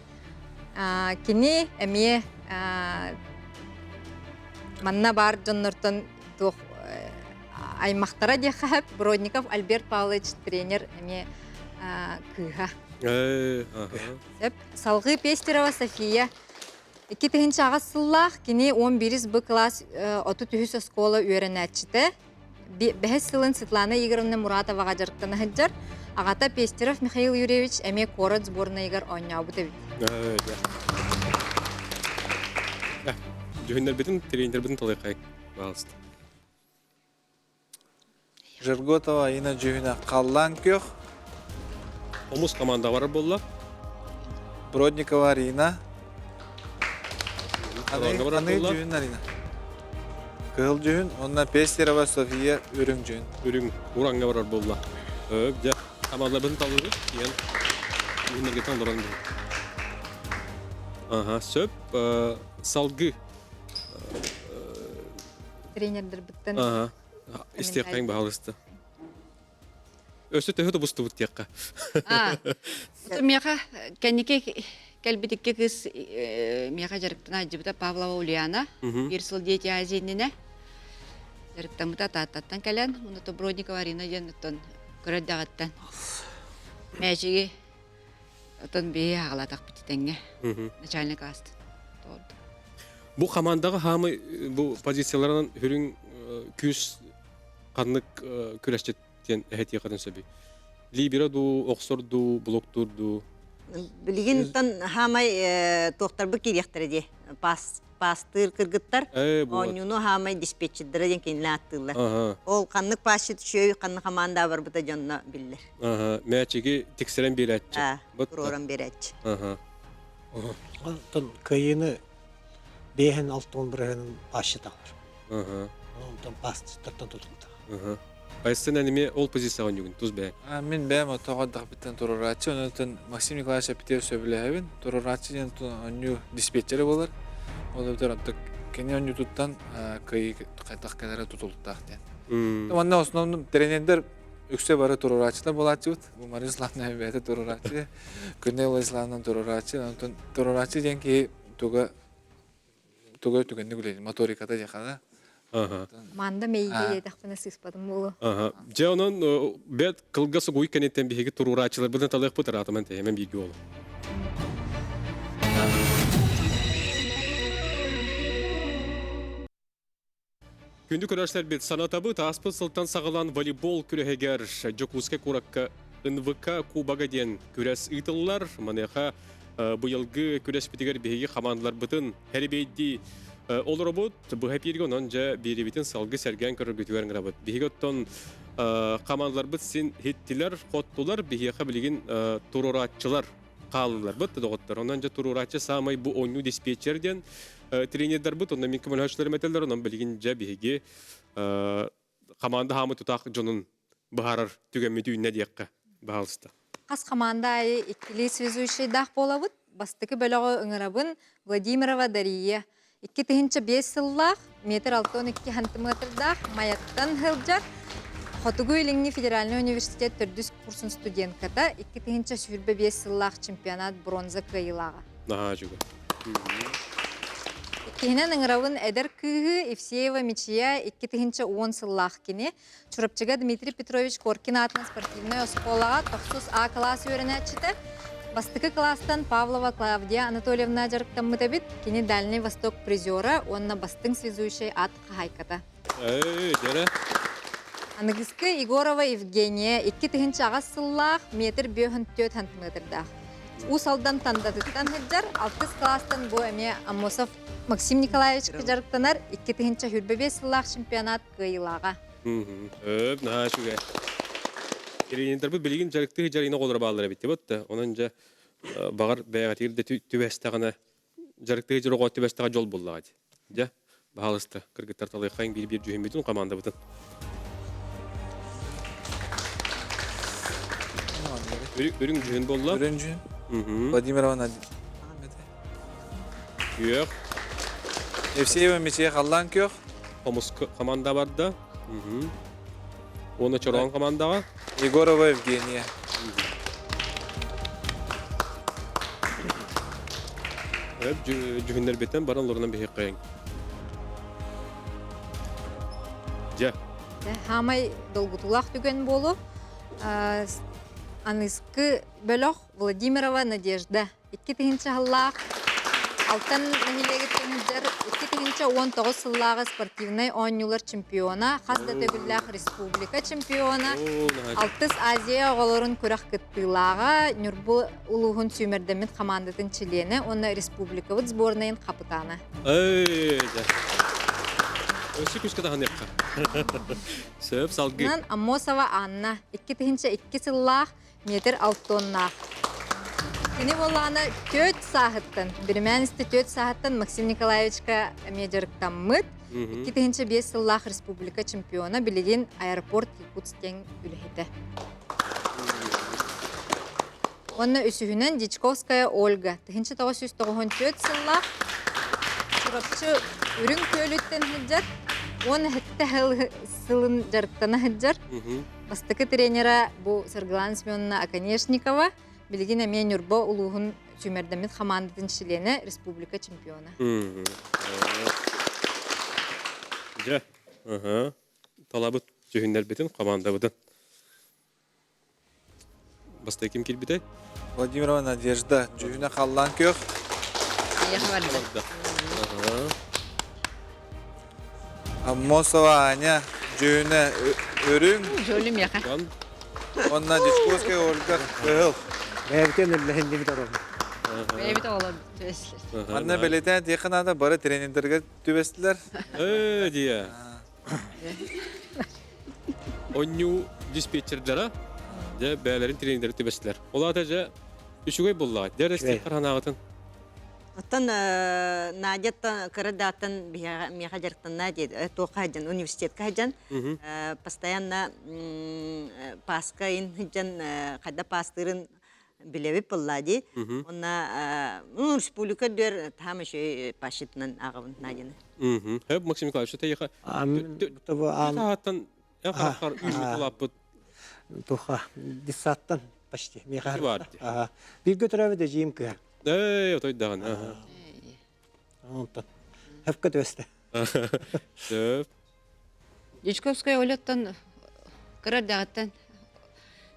Кини эмиэ манна баар дьоннортон туох аймахтара диэххэ Бродников Альберт Павлович тренер эмиэ кыыһа. Сөп. Салгыы Пестерова София 2008 сыллаах кини 11 Б класс 33 оскуола үөрэнээччитэ. Бэһис сылын Светлана Игоревна Муратоваҕа дьарыктана сылдьар. Аҕата Пестеров Михаил Юрьевич эмиэ куорат сборнайыгар оонньообут эбит. Дьүһүннэрбитин, тренербитин талыаххай, пожалуйста. Жерготова Инна дьүһүнэ халлаан күөх. Хомус команда барар буолла. Бродникова Арина. Аны дьүһүн Арина. Кыһыл дьүһүн, онно Пестерова София үрүҥ дьүһүн. Үрүҥ ураҥҥа барар буолла. Дьэ, хамаандабын талыыбыт, диэн дьүһүннэргитин олорон Ага, сөп. Салгы. Тренердэрбиттэн. Ага. Истиэххэҥ баһалыста. Өссө төһө тубустубут диэххэ. Миэхэ кэнники кэлбит икки кыыс миэхэ дьарыктана сылдьыбыта Павлова Ульяна биир сыл дети Азии иннинэ дьарыктаммыта Тааттаттан кэлэн уонна Бродникова Арина диэн оттон көрөр даҕаттан мээчиги оттон биһи аҕалаатахпыт тэҥҥэ начальный класс Бу командаҕа хаамы бу позицияларынан үрүҥ күүс ханнык күрэсчит диэн эһэтиэххитин сөбүй? Либера дуу, охсор дуу, блоктуур дуу? Билигин хаамай туохтарбыт киириэхтэрэ дии. Пас паастыыр кыргыттар оонньууну хаамай диспетчердэрэ диэн кинилэр ааттыыллар. Ол ханнык паасчыт үчүгэй, ханнык хамаанда барбыта дьонно биллэр. Мээчиги тиксэрэн биэрээччи. Туруоран биэрээччи. Онтон кыайыыны биэһин алтан бырыһыанын паасчыталар. Онтон паасчыттартан тутулуктаах. Айсын эми ол позицияҕа оонньуугун тус бэйэҥ. Мин бэйэм отоҕо эрдэхпиттэн туруорааччы, онон Максим Николаевич эппитигэр сөбүлэһэбин. Туруорааччы диэн оонньуу диспетчерэ буолар. Ол эбэтэр онтон кини оонньуутуттан кыайыы хайдах кэлэрэ тутулуктаах диэн. Манна основном тренердэр үксэ бары туруорааччылар буолааччыбыт. Бу Мария Славна бэйэтэ туруорааччы, Күннэй Владиславовна туруорааччы. Онтон туруорааччы диэн киһи туга туга түгэнник үлэлиир моториката диэхэ Манда мэйигэ диэтэхпинэ сыыспатым буолуо. Дьэ онон бэт кылгас угуй кэнниттэн биһиги туруорааччыларбытын талыахпыт ыраатаман тэһэмэн бииргэ буолу. Күндү көрөөччүлэрбит, санатабыт, ааспыт сылтан саҕалаан волейбол күрэһигэр Дьокуускай куоракка НВК Кубога диэн күрэс ыытыллар. Маныаха быйылгы күрэспитигэр биһиги хамаандаларбытын хэрибиэйдии олоробут. Быһа эпииргэ онон дьэ биэрибитин салгы сэргээн көрөргүтүгэр ыҥырабыт. Биһиги оттон хамаандаларбыт син иһиттилэр, хоттулар. Биһиэхэ билигин туруорааччылар хааллыларбыт доҕоттор. Онон дьэ туруорааччы саамай бу оонньуу диспетчер диэн тренердарбыт, онно мин көмөлөһөөччүлэрим этэллэр, онон билигин дьэ биһиги хамаанда хаамы тутаах дьонун быһаарар түгэммит үүннэ диэххэ, баһаалыста. Хас хамаанда аайы иккилии связующайдаах буолабыт. Бастакы бөлөҕү ыҥырабын Владимирова Дария. 2005 сыллаах, метр 62 сантиметрдаах Майаттан сылдьар Хотугу Илиҥҥи федеральнай университет төрдүс курсун студентката, 2025 сыллаах чемпионат бронза кыайыылааҕа. Наһаа үчүгэй. Иккиһинэн ыҥырабын эдэр кыыһы Евсеева Мичия 2010 сыллаах кини. Чурапчыга Дмитрий Петрович Коркин аатынан спортивнай оскуолаҕа тохсус А кылаас үөрэнээччитэ. Бастакы кылаастан Павлова Клавдия Анатольевна дьарыктаммыт эбит. Кини Дальний Восток призера уонна бастыҥ связующай ат хаһаайката. Эй, дьэрэ. Аныгыскы Егорова Евгения 2008 сыллаах метр 54 сантиметрдаах. Уус Алдан Тандатыттан сылдьар, алтыс кылаастан бу эмиэ Аммосов Максим Николаевичка дьарыктанар 2025 сыллаах чемпионат кыайыылааҕа. Өп, наһаа үчүгэй. Тренердарбыт билигин дьарыктыы дьарыйна оҕолоро бааллар эбит да. Онон дьэ баҕар бэйэҕитигэр да түбэстэҕинэ дьарыктыы дьар оҕо түбэстэҕэ дьол буллаҕа дии. Дьэ, баһаалыста, кыргыттар талыаххайыҥ биир-биир дьүһүммүтүн, командабытын. Үрүҥ дьүһүн буолла. Үрүҥ дьүһүн. Владимирова Надя. Күөх. Евсеева Мичия Халлаан күөх. Хомус команда барда. Уонна Чороон командаҕа. Егорова Евгения. Дьүһүннэрбиттэн баран олорунан биһиэххэйиҥ. Дьэ. Хаамай долгутуулаах түгэн буолу. Аныскы бөлөх Владимирова Надежда 2000 сыллаах Алтан нэһилиэгиттэн сылдьар 2019 сыллааҕы спортивнай оонньуулар чемпиона, хас да төгүллээх республика чемпиона, Алтыс Азия оҕолорун күрэх кыттыылааҕа, Ньурба улууһун сүүмэрдэммит хамаандатын чилиэнэ уонна республикабыт сборнайын хапытаана. Өссө күскэ таһыныахха. Сөп, салгыы. Аммосова Анна 2002 сыллаах метр алтоннаах. Кини буоллаҕына түөрт сааһыттан, биримээн истэ түөрт сааһыттан Максим Николаевичка эмиэ дьарыктаммыт. 2005 сыллаах республика чемпиона, билигин аэропорт Якутск диэн үлэһитэ. Уонна үсүһүнэн Дьячковская Ольга, 1994 сыллаах Чурапчы Үрүҥ Күөлүттэн сылдьар, 17 сылын дьарыктана сылдьар. Бастакы тренера бу Саргылана Семеновна Оконешникова, билигин эмиэ Ньурба улууһун сүүмэрдэммит хамаандатын чилиэнэ, республика чемпиона. Дьэ, талабыт дьүһүннэрбитин, командабытын. Бастакы ким киирбитэй? Владимирова Надежда, дьүһүнэ халлаан күөх. Айах барда. Аммосова Аня, дьүһүнэ үрүҥ. Жолим яха. Онна Дьячковская Ольга кыһыл. Бэйэбитин үллэһиннибит ороммут. Бэйэбит оҕолор түбэстилэр. Манна бэлиэтээн тиэхэ наада бары тренердэргэ түбэстилэр. Ээ дия. Онньуу диспетчердара дьэ бэйэлэрин тренердэрэ түбэстилэр. Ол аата дьэ үчүгэй буллаҕа. Дьэ эрэ ханаҕытын. Оттон Надя кыра дааттан миэхэ дьарыктанна дии туохха сылдьан университетка сылдьан постоянно паска ин сылдьан хайда паастыырын билэбит буолла дии. Уонна ну республика дүөр таам үчүгэй пасчытынан ааҕабын Надяны. Хөп Максим Николаевич тэйиха таһаттан эн харахтар үүммүт улааппыт туха детсадтан почти миэхэ бииргэ төрөөбүт эдьиийим кыһа. Ээ, отойдаҕын. Аха. Онтон хөпкө түбэстэ. Сөп. Дьячковская Оляттан кыра эрдэҕиттэн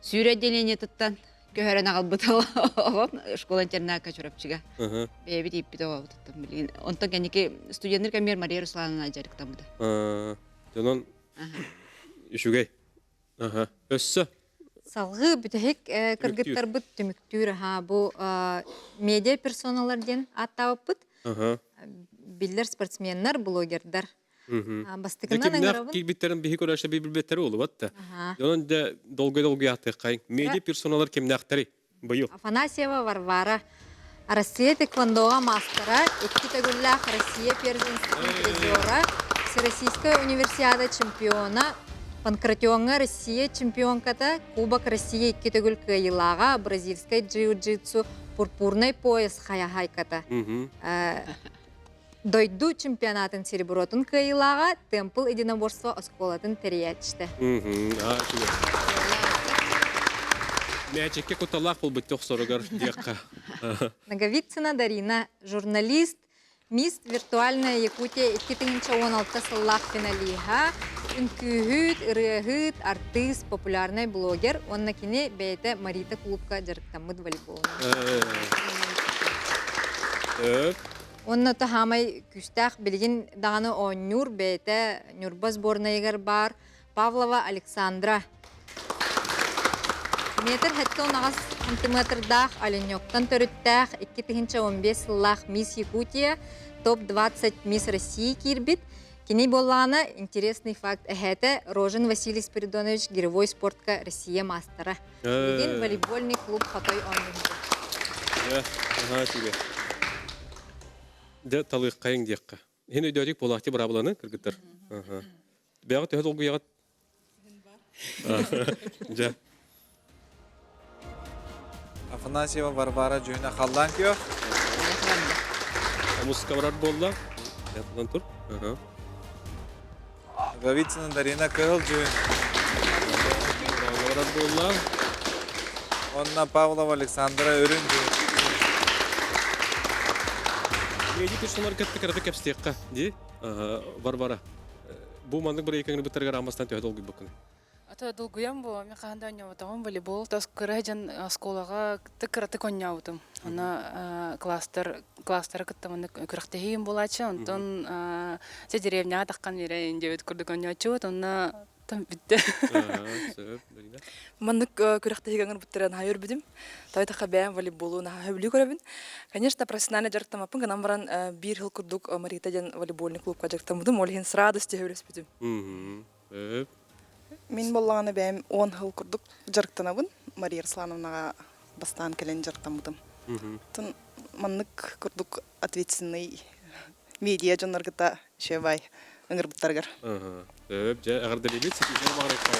сүүрэ отделениетыттан көһөрөн аҕалбыт оҕом школа-интернакка Чурапчыга. Бэйэбит ииппит оҕобутуттан билигин. Онтон кэнники студеннар кэмигэр Мария Руслановна дьарыктаммыта. Дьонон үчүгэй. Аха. Өссө Салгыы бүтэһик кыргыттарбыт түмүктүүр аһаа бу медиа персоналар диэн ааттаабыппыт. Биллэр спортсменнар, блогердар. Бастакынан ыҥырабын. Киирбиттэрин биһи көрөөччү билбэттэр буолубат да. Онон дьэ долгуй-долгуйаатыаххайын. Медиа персоналар кимнээхтэрий? Быйыл. Афанасьева Варвара. Россия тэквондоҕа маастара, икки төгүллээх Россия первенствотын призера, Всероссийская универсиада чемпиона, панкратиоҥҥа Россия чемпионката, Кубок России икки төгүл кыайыылааҕа, бразильскай джиу-джитсу пурпурный пояс хайаһайката. Дойду чемпионатын серебротун кыайыылааҕа, Темпл единоборство оскуолатын тэрийээччитэ. Мээчиккэ кутталаах буолбут тохсоругар диэххэ. Наговицына Дарина, журналист, Мисс Виртуальная Якутия 2016 сыллаах финалиһа, үҥкүүһүт, ырыаһыт, артыыс, популярнай блогер уонна кини бэйэтэ Марита клубка дьарыктаммыт волейболунан. Уонна то хаамай күүстээх билигин даҕаны оонньуур бэйэтэ Ньурба сборнайыгар баар Павлова Александра. Метр 78 сантиметрдаах Оленёктан төрүттээх 2015 сыллаах Мисс Якутия топ-20 Мисс России киирбит. Кини буоллаҕына интересный факт эһээтэ Рожин Василий Спиридонович гиревой спортка Россия маастара. Билигин волейбольный клуб Хотой оонньуур. Дьэ талыаххайыҥ диэххэ. Иһин өйдөөтүк буолаахти быраабыланы кыргыттар. Бэйэҕит төһө долгуйаҕыт? Дьэ. Афанасьева Варвара дьүһүнэ халлаан күөх. Муска барар буолла. Ятынан тур. Говицына Дарина кыһыл дьүһүн. Барар буолла. Онна Павлова Александра өрүн дьүһүн. Меди персоналар кытта кырата кэпсиэххэ дии. Варвара, бу маннык бырайыаккаҥны быттарыгар аамастан төһө долгуйбуккун? Ата долгуйам бу, мен хаһан да оонньооботоҕум волейбол. Тос кыра дьон оскуолаҕа кыратык оонньообутум. Оно класстар класстары кытта маннык күрэхтэһиим буолааччы. Онтон дьэ деревняҕа таххан биэрэ диэбит курдук оонньооччубут. Онно там бүттэ. Маннык күрэхтэһиигэ ыҥырбыттарын наһаа үөрбүтүм. Тойтахха бэйэм волейболу наһаа сөбүлүү көрөбүн. Конечно, профессионально дьарыктаммаппын гынан баран биир сыл курдук Марита диэн волейбольный клубка дьарыктаммытым. Ол иһин с радостью сөбүлэспитим. Мин буоллаҕына бэйэм 10 сыл курдук дьарыктанабын. Мария Руслановнаҕа бастаан кэлэн дьарыктаммытым. Оттон маннык курдук ответственный медиа дьонноргута үчүгэй ыҥырбыттарыгар. Сөп, дьэ, эҕэрдэлиибит, ситиһиилэри баҕарыахха.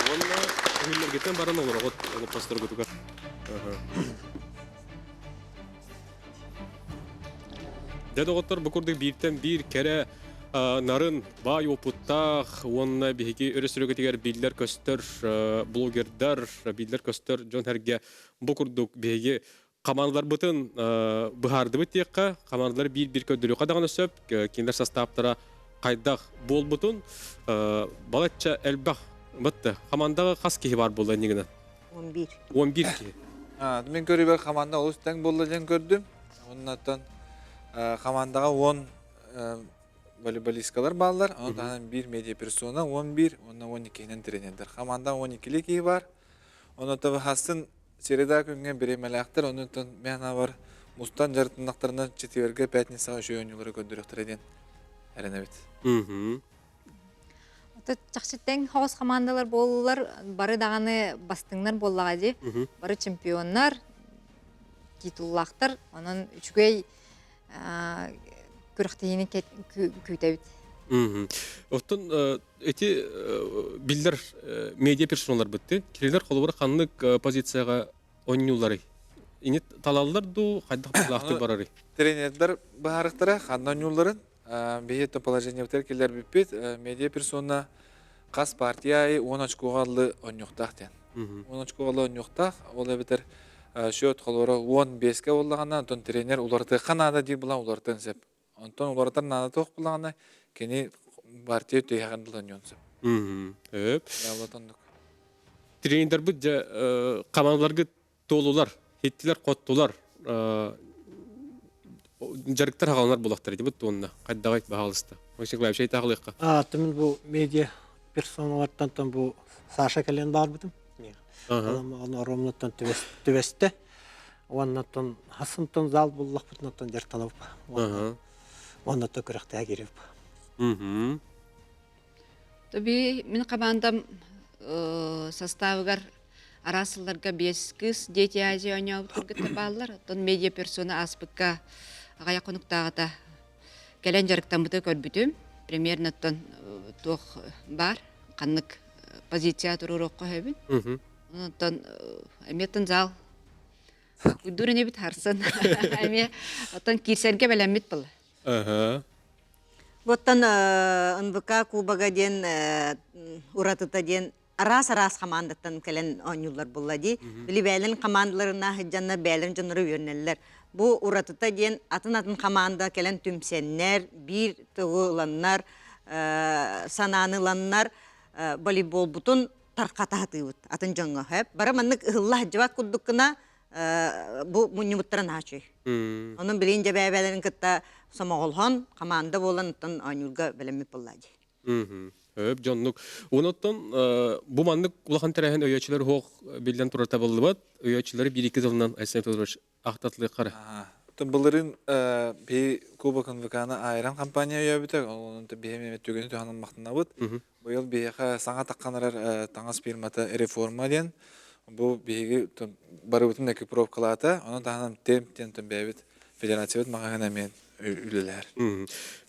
Уонна күһүннэргиттэн баран олороҕут олоппосторгутугар. Дьэ, доҕоттор, бу курдук бииртэн биир кэрэ нарын, баай уопуттаах уонна биһиги өрөспүүбүлүкэтигэр биллэр-көстөр блогердар, биллэр-көстөр дьон-сэргэ бу курдук биһиги хамаандаларбытын быһаардыбыт диэххэ, хамаандалар биир-биир көрдөрүөххэ даҕаны сөп, кинилэр састааптара хайдах буолбутун балачча элбэх бытты. Хамаандаҕа хас киһи баар буолла иннигинэн? 11. 11 киһи. Мин көрүүбэр хамаанда олус тэҥ буолла диэн көрдүм. Оннуттан хамаандаҕа 10 волейболисткалар бааллар. Ону таһынан биир медиаперсона 11 уонна 12-инэн тренердэр. Хамаанда 12-ли киһи бар. Онно табыһасын. Среда күҥҥэ бириэмэлээхтэр, онон мин бар мустан дьарыктаннахтарына четвергэ, пятницаҕа үчүгэй оонньуулары көрдөрүөхтэрэ диэн эрэнэбит. Чахчы тэҥ хоҕус хамаандалар буоллулар, бары даҕаны бастыҥнар буоллаҕа дии. Бары чемпионнар, титуллаахтар, онон үчүгэй күрэхтэһиини күүтэбит. Оттон эти биллэр медиа персоналар бытты. Кинилэр холобура ханнык позицияҕа оонньуулларый? Ини талаллар дуу, хайдах быһыылаахтык барарый? Тренердэр быһаарыктара ханна оонньуулларын биһи положениебытыгар киллэрбиппит. Медиа персона хас партия аайы 10 очкоҕа ыллы оонньуохтаах диэн. 10 очкоҕа ыллы оонньуохтаах. Ол эбэтэр счет холобура 15-ке буоллаҕына, онтон тренер уларытыахха наада диир булан уларытыан сөп. Онтон уларытар наада туох буоллаҕына, кини партия түһэҕин булан сөп. Өп. Тренердэрбит дьэ командаларгыт туолулар, хиттилэр, хоттулар. Дьарыктар хаҕаланар булахтар ити бут уонна хайдаҕай баһаалыста. Максим Николаевич айтаахылыахха. А, тымын бу медиа персоналартан тон бу Саша кэлэн баарбытым. Оны оромнуттан түбэстэ. Уоннаттан хасынтан зал буллахпытынаттан дьарталап. Уоннаттан күрэхтэһэ кирип. Тоби мин командам составыгар араас сылларга биэс кыыс Дети Азии оонньообут кыргыттар бааллар. Оттон медиа персона ааспыкка аҕыйах хонуктааҕыта кэлэн дьарыктаммыты көрбүтүм. Примерно оттон туох баар, ханнык позиция туруоруохха сөбүн. Онтон эмиэ зал куйдуур инибит харсын. Эмиэ оттон киирсэргэ бэлэммит был. Буттан НВК Кубога диэн уратыта диэн араас-араас хамаандаттан кэлэн оонньууллар булла дии. Били бээлэн хамаандаларына сылдьаннар бээлэрин дьонноро үөрэнэллэр. Бу уратыта диэн атын-атын хамаанда кэлэн түмсэннэр, биир тылы ыланнар, санааны ыланнар волейболбутун тархата сатыыбыт атын дьоҥҥо. Бары маннык ыһылла сылдьыбат курдук гына бу мунньубуттара наһаа үчүгэй. Онон билигин дьэ бэйэ-бэйэлэрин кытта сомоҕолоһон, хамаанда буолан оттон оонньуурга бэлэммит буолла дии. Өп дьоннук. Онуттан бу маннык улахан тэрээһин өйөөчүлэр уһуох биллэн турар табыллыбат. Өйөөчүлэри биир-икки тылынан Айсен Федорович ахтатылыаххара. Былырыын биһи Кубок НВК-ны айран компания өйөөбүтэ, онон биһи түгэни туһанан махтанабыт. Быйыл биһиэхэ саҥа таххан эрэр таҥас фирмата Реформа диэн. Бу биһиги барыбытын экипировкалаата. Онон таһынан темп диэн бэйэбит федерациябыт маҕаһыына эмиэ үлэлэһэр.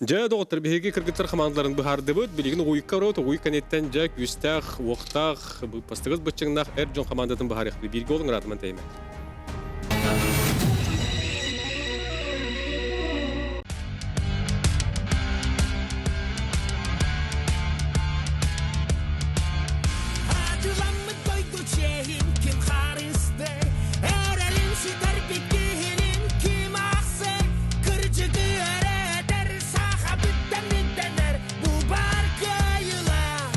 Дьэ, доҕоттор, биһиги кыргыттар хамаандаларын быһаардыбыт. Билигин угуйка рот, угуй кэнниттэн дьэ күүстээх, уохтаах, бастыгыс быччыҥнаах эр дьон хамаандатын быһаарыахпыт. Бииргэ олуҥ ыраатыман тэйимэ. Атыламмыт дойду чиэһин ким харысты, эрэлин сүтэрбит киһинин ким ахсыр, кырдьыгы эрэтэр саха бүттэн бүттэнэр бу бар кыайыылаах.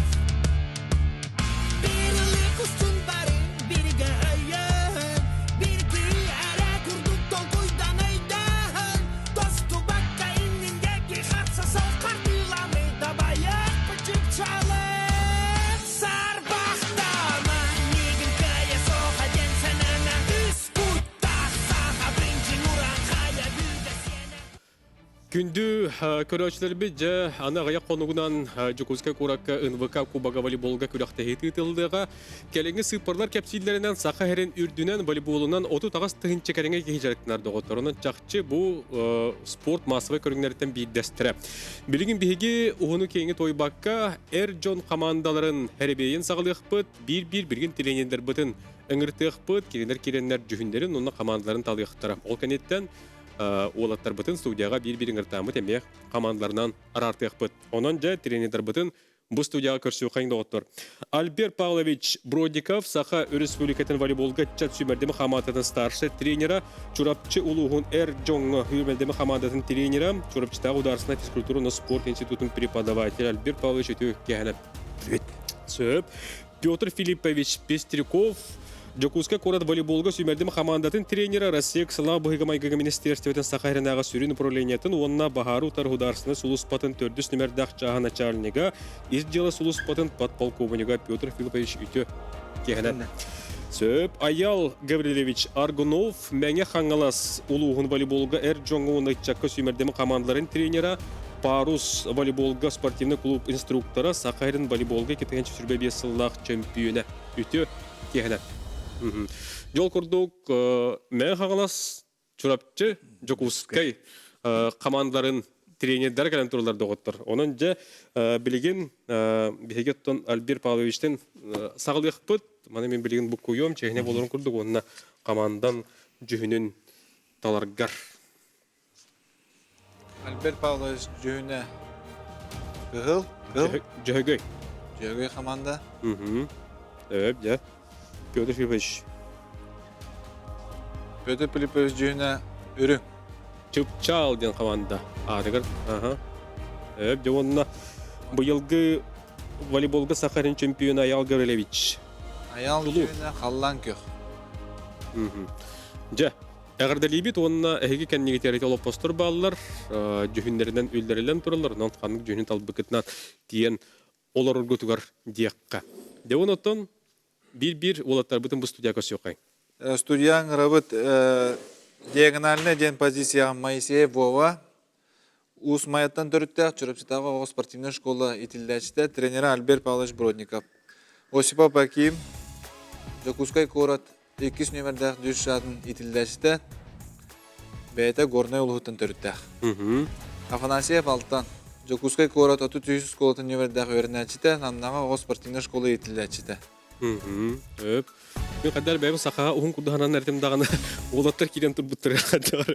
Бір ылык устун бары бииргэ өйөһөн, бир киһи эрэ курдук толкуйдан өйдөһөн, тостубакка инниндеги харса сол хардыыланы дабайыахпыт чыпчаалык. Сарбахтама, мигин кыайа соха диэн санана, үс куттаах саха бинжин уран хайа бүгэ сиэнэ. Күндү көрөөччүлэрбит дьэ аны аҕыйах хонугунан Дьокуускай куоракка НВК Кубога волейболга күрэхтэһии ыытыллыаҕа. Кэлиҥҥи сыыппаралар кэпсииллэринэн Саха сирин үрдүнэн волейболунан 38 тыһыынча кэриҥэ киһи дьарыктанар доҕотторунан чахчы бу спорт массовай көрүҥнэриттэн биирдэстэрэ. Билигин биһиги уһуну-киэҥи туойбакка эр дьон хамаандаларын эрэбиэйин саҕалыахпыт, биир-биир билигин тренердэрбитин ыҥыртыахпыт, кинилэр киирэннэр дьүһүннэрин уонна хамаандаларын талыахтара. Ол кэнниттэн уолаттарбытын студияҕа биир-биир ыҥыртааммыт эмиэ хамаандаларынан араартыахпыт. Онон дьэ тренердарбытын бу студияҕа көрсүөххэйиҥ доҕоттор. Альберт Павлович Бродников Саха Өрөспүүбүлүкэтин волейболга ыччат сүүмэрдэмэ хамаандатын старшай тренера, Чурапчы улууһун эр дьоҥҥо сүүмэрдэмэ хамаандатын тренера, Чурапчытааҕы ударственнай физкультура уонна спорт институтун преподаватель Альберт Павлович үтүө киэһэнэ. Сөп. Петр Филиппович Пестряков Дьокуускай куорат волейболга сүүмэрдим хамаандатын тренера Россия Ксалаах быһыыга-майгыга министиэристибэтин Саха сиринээҕи сүрүн управлениетын уонна баһаары утары судаарыстыбаннай сулууспатын төрдүс нүмердээх чааһа начальнига, ис дьыала сулууспатын подполковнига Петр Филиппович үтүө киэһэнэн. Сөп. Аял Гаврильевич Аргунов Мэҥэ Хаҥалас улууһун волейболга эр дьоҥҥо уонна ыччакка сүүмэрдэми хамаандаларын тренера, Парус волейболга спортивный клуб инструктора, Саха сирин волейболга 225 сыллаах чөмпүйүөнэ. Үтүө киэһэнэ. Дьол курдук Мэҥэ Хаҥалас Чурапчы, Дьокуускай хамаандаларын тренердэрэ кэлэн тураллар доҕоттор. Онон дьэ билигин биһиги оттон Альберт Павловичтын саҕалыахпыт. Маны мин билигин буккуйуом, чиэһинэ буоларын курдук уонна хамаандан дьүһүнүн таларгар. Альберт Павлович дьүһүнэ кыһыл, кыһыл. Дьөһөгөй. Дьөһөгөй хамаанда. Өп, дьэ. Петр Филиппович. Петр Филиппович дьүһүнэ үрүҥ. Чыпчаал диэн хамаанда аатыгар. Аха. Өп, дьэ уонна быйылгы волейболга Саха сирин чемпиона Аял Гаврилевич. Аял дьүһүнэ халлаан күөх. Дьэ, эҕэрдэлиибит уонна эһиги кэннигитигэр олоппостор бааллар, дьүһүннэринэн үллэриллэн тураллар, онон ханнык дьүһүнү талбыккытынан тиийэн олороргутугар диэххэ. Дьэ онон биир-биир уолаттарбытын бу студия көрсүөххэйиҥ. Студия ыҥырабыт диагональнай диэн позицияҕа Моисеев Вова, Уус Майаттан төрүттээх Чурапчытааҕы оҕо спортивнай школа иитиллээччитэ, тренера Альберт Павлович Бродников. Осипов Аким, Дьокуускай куорат иккис нүөмэрдээх дьүс шатын иитиллээччитэ, бэйэтэ Горнай улууһуттан төрүттээх. Афанасьев Алтан, Дьокуускай куорат 33 оскуолатын нүөмэрдээх үөрэнээччитэ, Намнаҕа оҕо спортивнай школа иитиллээччитэ. Өп. Мин хайдар бэйэм сахаҕа уһун курдуһанан эрдим даҕаны уолаттар киирэн турбуттар хайдах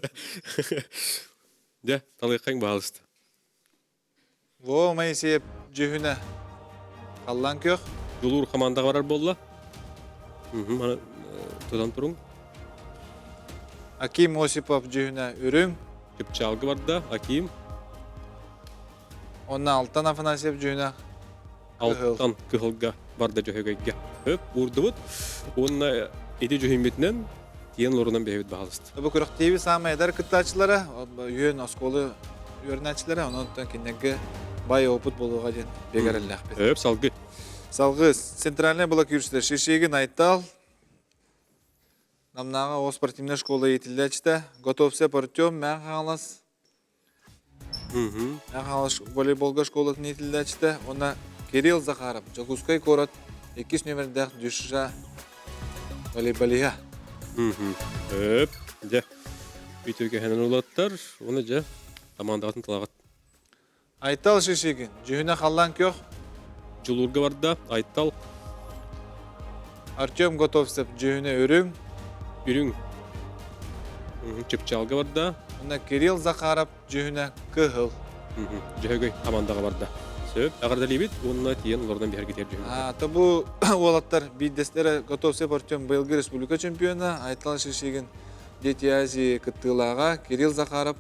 Дьэ, талыаххаҥ баалыста. Во Моисеев дьүһүнэ халлаан күөх. Дьулуур хамаандаҕа барар буолла. Маны тутан туруҥ. Аким Осипов дьүһүнэ үрүҥ. Чыпчаалга барда Аким. Онно Алтан Афанасьев дьүһүнэ Алтан кыһылга барда дьөһөгөйгө. Өп, уурдубут. Уонна ити дьүһүммүтүнэн тиэн олорунан бэйэбит баһалыста. Бу күрэхтэһии саамай эдэр кыттааччылара, үөн оскуола үөрэнээччилэрэ, онон кинилэргэ бай опыт буолуоҕа диэн бигэрэллээхпит. Өп, салгы. Салгы центральный блокирующий Шишигин Айтал, Намнааҕы оҕо спортивнай школа иитиллээччитэ, Готовцев Артем, Мэҥэ Хаҥалас, Хаҥалас волейболга школатын иитиллээччитэ уонна Кирилл Захаров, Дьокуускай куорат иккис нүөмэрдээх ДЮСШ волейболиһа. Өп, дьэ, үтүөкэһэнэн улаттар, уонна дьэ, командаҕытын талаҕыт. Айтал Шишигин, дьүһүнэ халлаан күөх. Дьулуурга барда, Айтал. Артем Готовцев, дьүһүнэ үрүҥ. Үрүҥ. Чыпчаалга барда. Уонна Кирилл Захаров дьүһүнэ кыһыл. Дьөһөгөй хамаандаҕа барда. Сөп, эҕэрдэлиибит уонна тиийэн олордон биһэргитигэр дьүһүн. То бу уолаттар биирдэстэрэ Готовцев Артем быйылгы республика чемпиона, Айтал Шишигин Дети Азии кыттыылааҕа, Кирилл Захаров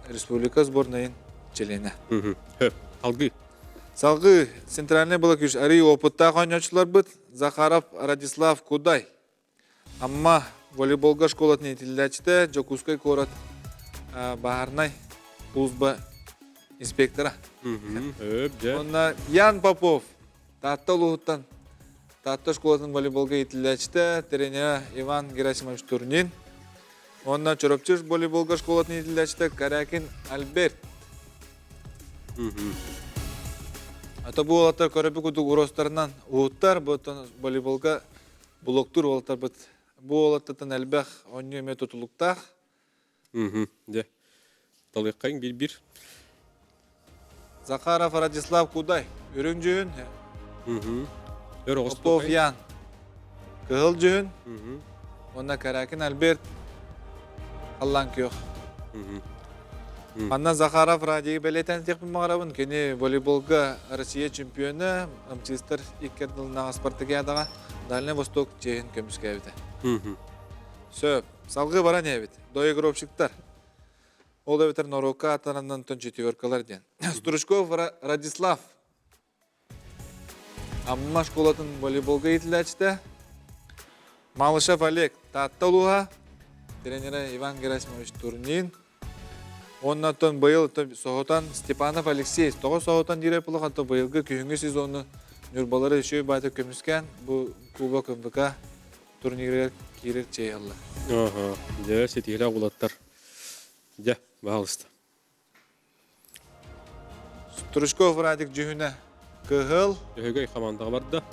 республика сборнайын чилиэнэ. Хөп, алгыы. Салгыы центральный блокирующий арый опыттаах оонньооччуларбыт Захаров Радислав Кудай, Амма волейболга школатын иитиллээччитэ, Дьокуускай куорат баһаарынай служба инспектора. Уонна Ян Попов Таатта улууһуттан Таатта школатын волейболга иитиллээччитэ, тренера Иван Герасимович Турнин. Уонна Чурапчы волейболга школатын иитиллээччитэ Корякин Альберт. Ата бу уолаттар көрөбү курдук уруостарынан уһуттар, бу волейболга блоктуур уолаттарбыт. Бу уолаттартан элбэх оонньуу эмиэ тутулуктаах. Дьэ, талыаххайыҥ биир-биир. Захаров Радислав Кудай, үрүҥ дьүһүн. Попов Ян, кыһыл дьүһүн. Уонна Каракин Альберт, халлаан күөх. Манна Захаров Радийы бэлиэтээн этиэхпин баҕарабын. Кини волейболга Россия чемпиона, МЧСтар икки ардылынааҕы спартакиадаҕа Дальнай Восток чиэһин көмүскээбитэ. Сөп. Салгыы баран иһэбит. Доигровщиктар. Ол эбэтэр норуокка ааттананнан четверкалар диэн. Стручков Радислав. Амма школатын волейболга иитиллээччитэ. Малышев Олег Таатта улууһа. Тренерэ Иван Герасимович Турнин. Уонна оттон быйыл соһутан Степанов Алексей тоҕо соһутан диир буоллах, оттон быйылгы күһүҥҥү сезону Ньурбалары үчүгэй баайдык көмүскээн бу Кубок МВК. турнирыгар киирэр чэй ылла. Ага, дьэ, ситиһилээх уолаттар. Дьэ, баһаалыста. Стручков Радик дьүһүнэ кыһыл. Өһөгөй хамаандаҕа барда.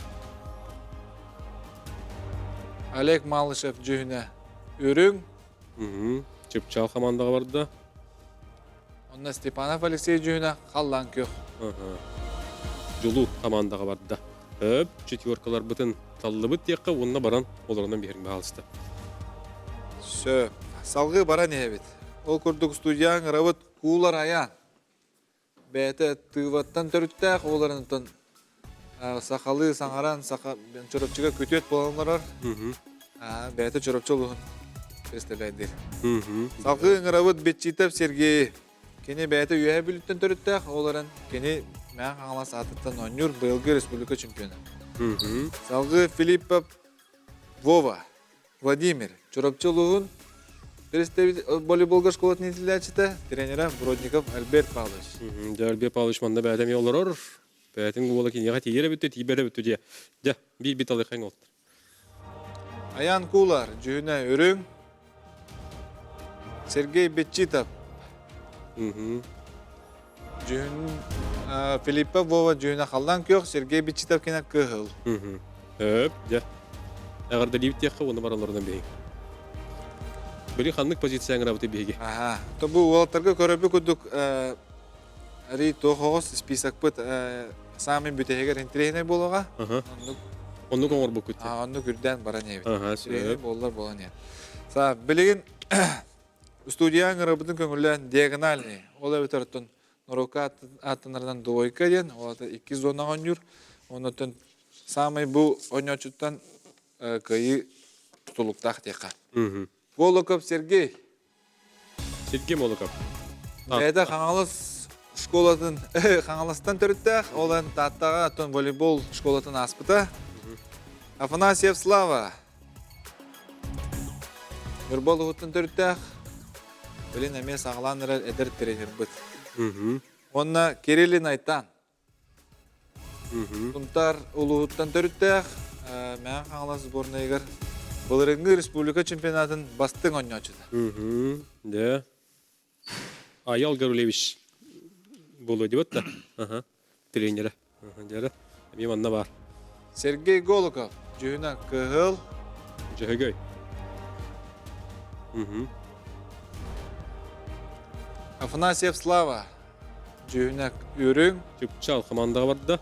Олег Малышев дьүһүнэ үрүҥ. Чыпчаал хамаандаҕа барда. Онно Степанов Алексей дьүһүнэ халлаан күөх. Дьулуу хамаандаҕа барда. Өп, четверкаларбытын таллыбыт диэххэ уонна баран олоронон биһэрин баһаалыста. Сөп. Салгыы баран иһэбит. Ол курдук студияҕа ыҥырабыт Куулар Айаан. Бэйэтэ Тыываттан төрүттээх, оҕолорунтан сахалыы саҥаран, саха Чурапчыга күтүөт буолан олорор. Бэйэтэ Чурапчы улууһун представляйдыыр. Салгыы ыҥырабыт Бетчитов Сергей. Кини бэйэтэ Үөһээ Бүлүүттэн төрүттээх, ол эрэн кини Мэҥэ Хаҥалас аатыттан оонньуур быйылгы республика чемпиона. Салгыы Филиппов Вова Владимир Чурапчы улууһун волейболга школатын иитиллээччитэ, тренера Бродников Альберт Павлович. Дьэ, Альберт Павлович манна бэйэтэ эмиэ олорор. Бэйэтин уола киниэхэ тиийэр эбит, тиийбэт эбит дии. Дьэ, биир-биир талыаххайыҥ олтар. Аян Кулар, дьүһүнэ үрүҥ. Сергей Бетчитов. Дьүһүн Филиппов Вова дьүһүнэ халлаан күөх, Сергей Бетчитов кинэ кыһыл. Өп, дьэ. Эҕэрдэлиибит диэххэ уонна баралларынан биһиги. Били ханнык позицияҥ ырабыты биһиги? Аха. То бу уолаттарга көрөрбүт курдук Ари туох оҕус списокпыт саамай бүтэһигэр интэриэһинэй буолуоҕа. Оннук Оннук оҥорбуккут. Оннук үрдээн баран иһэбит. Интэриэһинэй буоллар буолан иһэр. Са билигин студия ыҥырабытын көҥүллээн диагональный. Ол эбэтэр оттон норуокка ааттанарынан двойка диэн, ол аата икки зонаҕа оонньуур. Оннуттан саамай бу оонньооччуттан кыайыы тутулуктаах диэххэ. Волоков Сергей. Сергей Молоков. Бэйэтэ Хаҥалас школатын Хаҥаластан төрүттээх, ол эн Тааттаҕа оттон волейбол школатын ааспыта. Афанасьев Слава. Ньурба улууһуттан төрүттээх. Билин эмиэ саҕалаан эрэр эдэр тренербыт. Уонна Кириллин Айтан. Сунтаар улууһуттан төрүттээх Мэҥэ Хаҥалас сборнайыгар былырыыҥҥы республика чемпионатын бастыҥ оонньооччута. Да. Аял Гарулевич буолуо диэбит да. Ага. Тренерэ. Дьэрэ. Эмиэ манна баар. Сергей Голоков, дьүһүнэ кыһыл. Дьөһөгөй. Афанасьев Слава, Дьүһүнэ үрүҥ. Чыпчаал хамаандаҕа барда.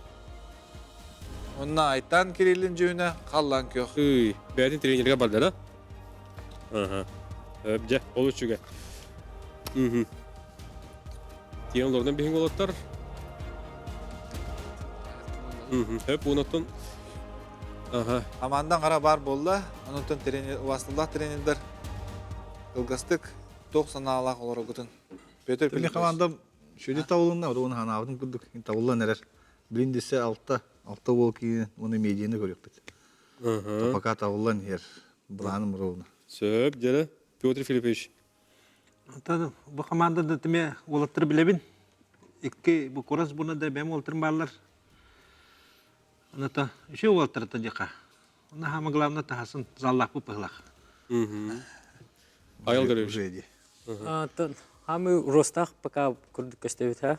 Онно Айтан Кириллин дьүһүнэ халлаан күөх. Ый, бэйэтин тренергэ барда да? Аха. Дьэ, ол үчүгэй. Мм. Тиэн олордон биһиҥ уолаттар. Мм. Хөп уонаттан Аха. Хамаандан хара баар буолла. Онон тренер, убаастылаах тренердэр кылгастык туох санаалаах олорогутун Петр Били хамаандам сүдү табылынна, уон ханаабытын курдук табыллан эрэр. Билин десе алта, алта уол киирэн уонна медианы көрүөхпүт. Пока табыллан иһэр былааным ровно. Сөп, дьэрэ. Петр Филиппович. Онтон бу командада тиме уолаттары билэбин. Икки бу курас буна да бэм уолаттарым бааллар. Оната үчү уолаттар тадьака. Онно хаама главное таһасын заллаахпыт быһылах. Айыл Григорьевич. Хамы ростах пока курдук көстөбүт ha.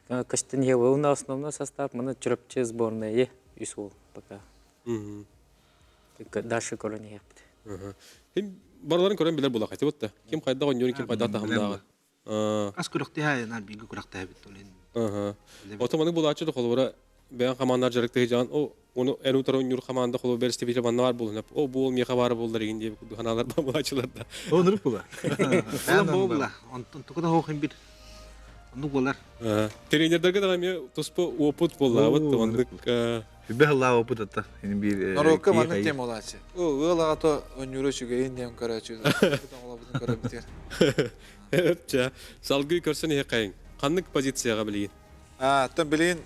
Көстөн иһэ у нас основной состав маны Чурапчы сборная үс уол пока. Дальше көрөн иһэппит. Ким барыларын көрөн билэр булах эти бутта. Ким хайда оонньуурун, ким хайда таһымнааҕын. Хас күрэхтэһэ наар бииргэ күрэхтэһэбит олен. Ото маннык булааччы да холобура бэйэн хамаандар дьарыктыһы дьаан о ону эн утары оонньуур хамаанда холобура бэрэстэбиитэ манна баар буолун о бу ол миэхэ баар буоллар игин диэбит курдук ханаалар баар булааччылар да. Онурук була. Ол була. Онтон тугу да хоох бир. Оннук буолар. Тренердерге да эмиэ туспа опыт буоллаабыт оннук Үбэ хыллаах опыт атта. Ини биир Норуокка маннык тема олааччы. Ыал аҕата оонньуура үчүгэйин диэн көрөөччү. Оҕолорбутун көрөбүтүгэр. Чэ, салгыы көрсөн иһэххэйиҥ. Ханнык позицияҕа билигин? Оттон билигин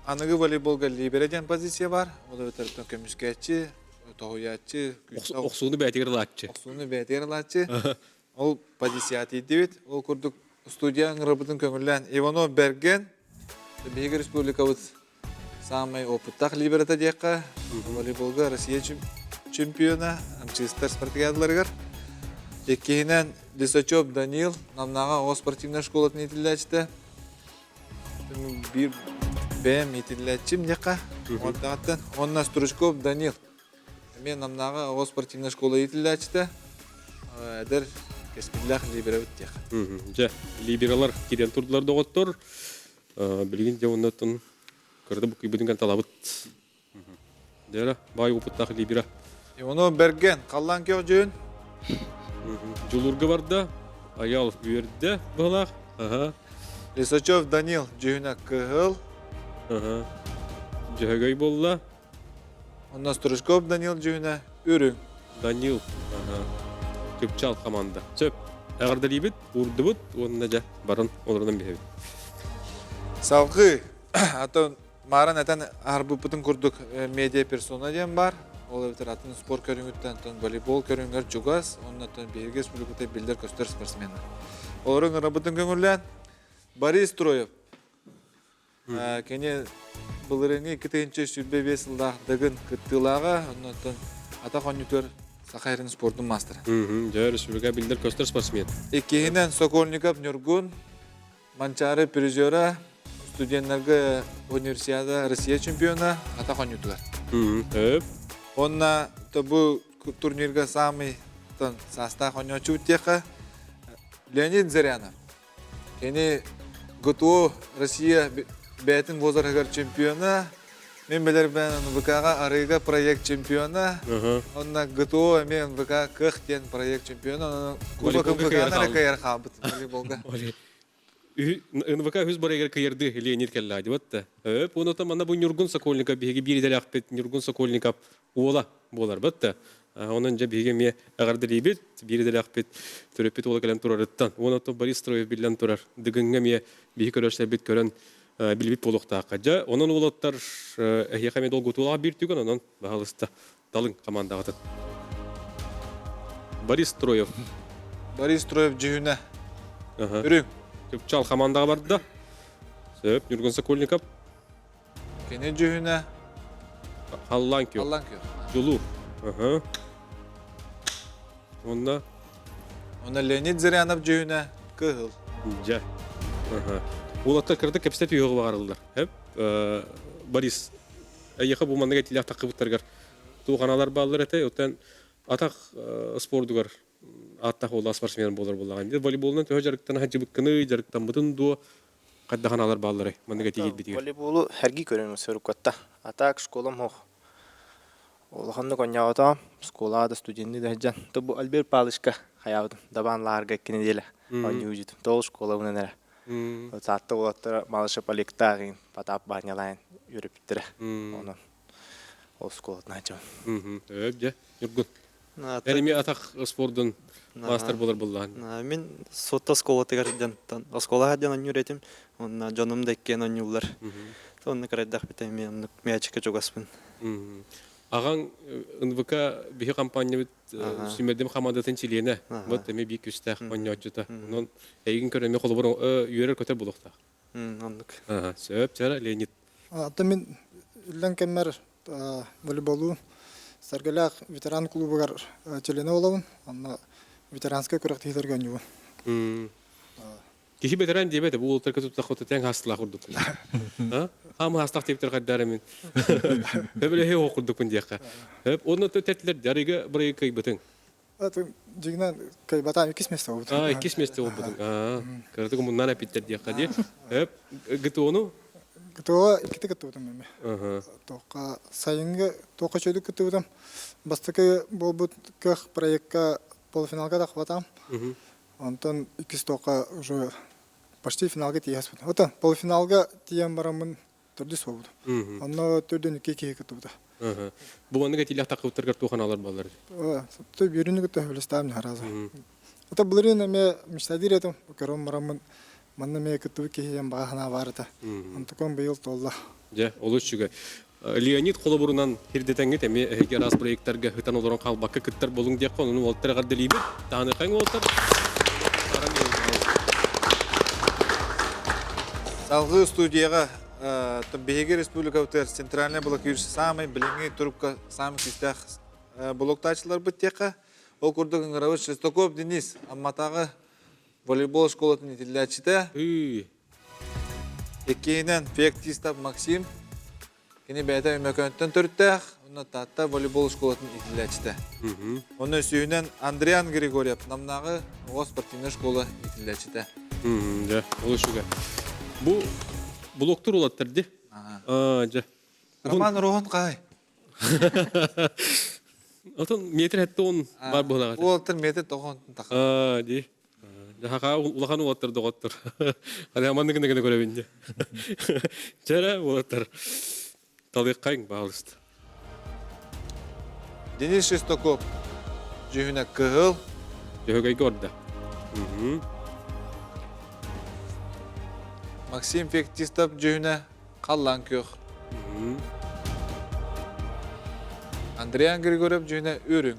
аныгы волейболга либеро диэн позиция бар. Ол эбэтэр көмүскээччи, тоһуйааччы, охсууну бэйэтигэр ылааччы. Охсууну бэйэтигэр ылааччы. Ол позицияҕа тиийдибит. Ол курдук студия ыҥырабытын көҥүллээн Иванов Бэргэн биһиги республикабыт саамай опыттаах либерата диэххэ, волейболга Россия чемпиона МЧСтар спартакиадаларыгар. Иккиһинэн Лисачев Данил Намнааҕы оҕо спортивнай школатын иитиллээччитэ. Биир бэйэм иитиллээччим диэххэ. Уонтаҕыттан. Уонна Стручков Данил эмиэ Намнааҕы оҕо спортивнай школа иитиллээччитэ. Эдэр кэскиллээх либеробит диэххэ. Дьэ, либералар киирэн турдулар доҕоттор. Билигин дьэ оннуттан кырды буккуйбутун кэн талабыт. Дьэ, баай опыттаах либера. Иванов Берген, халлаан көх дьүһүн. Дьулуурга барда, Аял үөрдэ быһылаах. Аха. Лисачев Данил дьүһүнэ кыһыл. Аха. Дьөһөгөй буолла. Онно Стручков Данил дьүһүнэ үрүҥ. Данил. Аха. Чыпчаал команда. Сөп. Эҕэрдэлиибит, уурдубут уонна дьэ баран олорунан биһэбит. Салгыы атын Мааран этэн аһарбыппытын курдук медиа персона диэн баар. Ол эбэтэр атын спорт көрүҥүттэн оттон волейбол көрүҥэр чугас, оннуттан биһиги республиката биллэр-көстөр спортсменнар. Олору ыҥырабытын көҥүллээн Борис Троев. Кини былырыыҥҥы 2025 сыллаах Дыгын кыттыылааҕа, оннуттан атах оонньуутугар Саха сирин спордун маастара. Дьэ, республика биллэр-көстөр спортсмен. Иккиһинэн Сокольников Ньургун, Манчаары призера, студеннарга универсиада Россия чемпиона атах оонньуутугар. Онна бу турнирга самый саастаах оонньооччу диэххэ Леонид Зырянов. Кини ГТО Россия бэйэтин возраһыгар чемпиона, мин билэрбин НВК-ҕа арыыга проект чемпиона, онно ГТО эмиэ НВК кыах диэн проект чемпиона, Кубок НВК-ны эрэ кыайар хаалбыт волейболга. НВК үһүс барыгар кыйырды Леонид кэллэ дибат. Өп, онута манна бу Ньургун Сокольников биһиги биир идэлээхпит Ньургун Сокольников уола буолар бат. Онон дьэ биһиги эмиэ эҕэрдэлиибит, биир идэлээхпит төрөппүт уола кэлэн турарыттан. Уонна Борис Строев биллэн турар. Дыгыҥҥа эмиэ биһи көрөрсөрбүт көрөн билбит буолуохтаахха. Дьэ, онон уолаттар эһиэхэ эмиэ долгутуулаах биир түгэн, онон баһалыста талыҥ хамаандаҕытын. Борис Строев. Борис Строев дьүһүнэ. Үрүҥ. Чыпчаал хамаандаҕа барда. Сөп, Ньургун Сокольников. Кини дьүһүнэ. Халлаан күөх. Халлаан күөх. Дьулуур. Онно Онно Леонид Зырянов дьүһүнэ кыһыл. Дьэ. Уолаттар кырдык кэпсэтэ түһүөҕү баҕарыллар. Хэп. Борис, эйиэхэ бу маннык этиилээх таххыбыттаргар туох аналар бааллар этэй? Оттон атах спордугар ааттаах уоллаах спортсмен буолар буоллаҕын. Волейболунан төһө дьарыктана сылдьыбыккыный, дьарыктаммытын дуо? Хайдах аналар баалларай? Маннык этии киирбитигэр. Волейболу сэргии көрөмүн соруккатта. А так школам ох. Улаханнык оонньооботоҕум, школаҕа да студенныы да сылдьан. То бу Альберт Павловичка хайаабытым, Дабаан Лаарга икки нэдиэлэ оонньуу дьүтүм. Тоҕус школабынан эрэ. Саатта уолаттара Малышев Олегтаах иин Потап Баанньалаан үөрэппиттэрэ. Онон ол школатынан сылдьабын. Өп дьэ, Ньургун. Эн эмиэ атах спордун маастар буолар буоллаҕын. Мин Суотта оскуолатыгар сылдьан оскуолаҕа сылдьан оонньуур этим. Уонна дьонум да иккиэн оонньууллар. Онно кырайдахпыт эмиэ оннук мээчиккэ чугаспын. Аҕаҥ НВК биһи компаниябыт сүүмэрдим хамаандатын чилиэнэ. Вот эмиэ биир күстээх оонньооччута. Онон эйигин көрөн эмиэ холобур үөрэр-көтөр буолуохтаах. Оннук. Сөп, чара Леонид. Ата мин үллэн кэммэр волейболу Сэргэлээх ветеран клубугар чилиэнэ буолабын. Онно ветеранскай күрэхтэһиилэргэ оонньуубун. Киһи бэтэрээн диэбэт, бу уолаттарга туттахха тэҥ хаастылаах курдук. Хаамы хаастаах диэбиттэр хайдаар эмин. Төбөлөһү оһох курдукпун диэххэ. Онно тэтилер дарыга бырайы кыйбытыҥ. Дьиҥинэн кыайбатаам иккис месте болбутум. А, иккис месте болбутуҥ. Кыратык муннан эпиттер диэххэ дии. ГТОну? ГТО иккитэ кыттыбытым эми. Тоққа сайыҥҥы тоққа чөйдүк кыттыбытым. Бастакы буолбут кых проектка полуфиналга тахпатам. Онтон иккис тоққа уже почти финалга тиийэспит. Ото полуфиналга тиийэн бараммын төрдүс буолбутум. Онно төрдүн икки киһи кыттыбыта. Бу маннык этиилээх таххыбыттаргар туох аналар буоллар? Той бүрүнү кытта сөбүлэстээм хараза. Ото былырыын эмиэ мечтадир этим. Көрөн бараммын манна эмиэ кыттыбыт киһи баҕа санаа баар этэ. Онтукам быйыл туолла. Дьэ, олус үчүгэй. Леонид холобурунан хирдэтэҥҥит эмиэ эһиги араас проекттарга ыытан олорон хаалбакка кыттар буолуҥ диэххэ, онон уолаттар эҕэрдэлиибит. Таһыныхаҥ уолаттар. Салгыы студияҕа биһиги республикабытыгар центральный блокирующий самый билиҥҥи турукка самый күүстээх. блоктаачыларбыт диэххэ. Ол курдук ыҥырабыт Шестаков Денис Амматааҕы волейбол школатын итиллээччитэ. Иккиһинэн Феоктистов Максим. Кини бэйэтэ Өймөкөөнтөн төрүттээх, онно Таатта волейбол школатын иитиллээччитэ. Онно үсүһүнэн Андриан Григорьев Намнааҕы оҕо спортивнай школа иитиллээччитэ. Дьэ, ол үчүгэй. Бу блоктур улаттар ди. Аа, дьэ. Роман Роһон хаай. Отон метр хэтте он бар буолаҕа. Уолтар метр тоҕон таха. Аа, ди. Хаха улахан уолаттар доҕоттор. Хана маннык гына көрөбүн дьэ. Чэрэ уолаттар. Талыаххайыҥ баалыста. Денис Шестаков дьүһүнэ кыһыл. Дьөһөгөйгө орда. Максим Феоктистов дьүһүнэ халлаан күөх. Андриан Григорьев дьүһүнэ үрүҥ.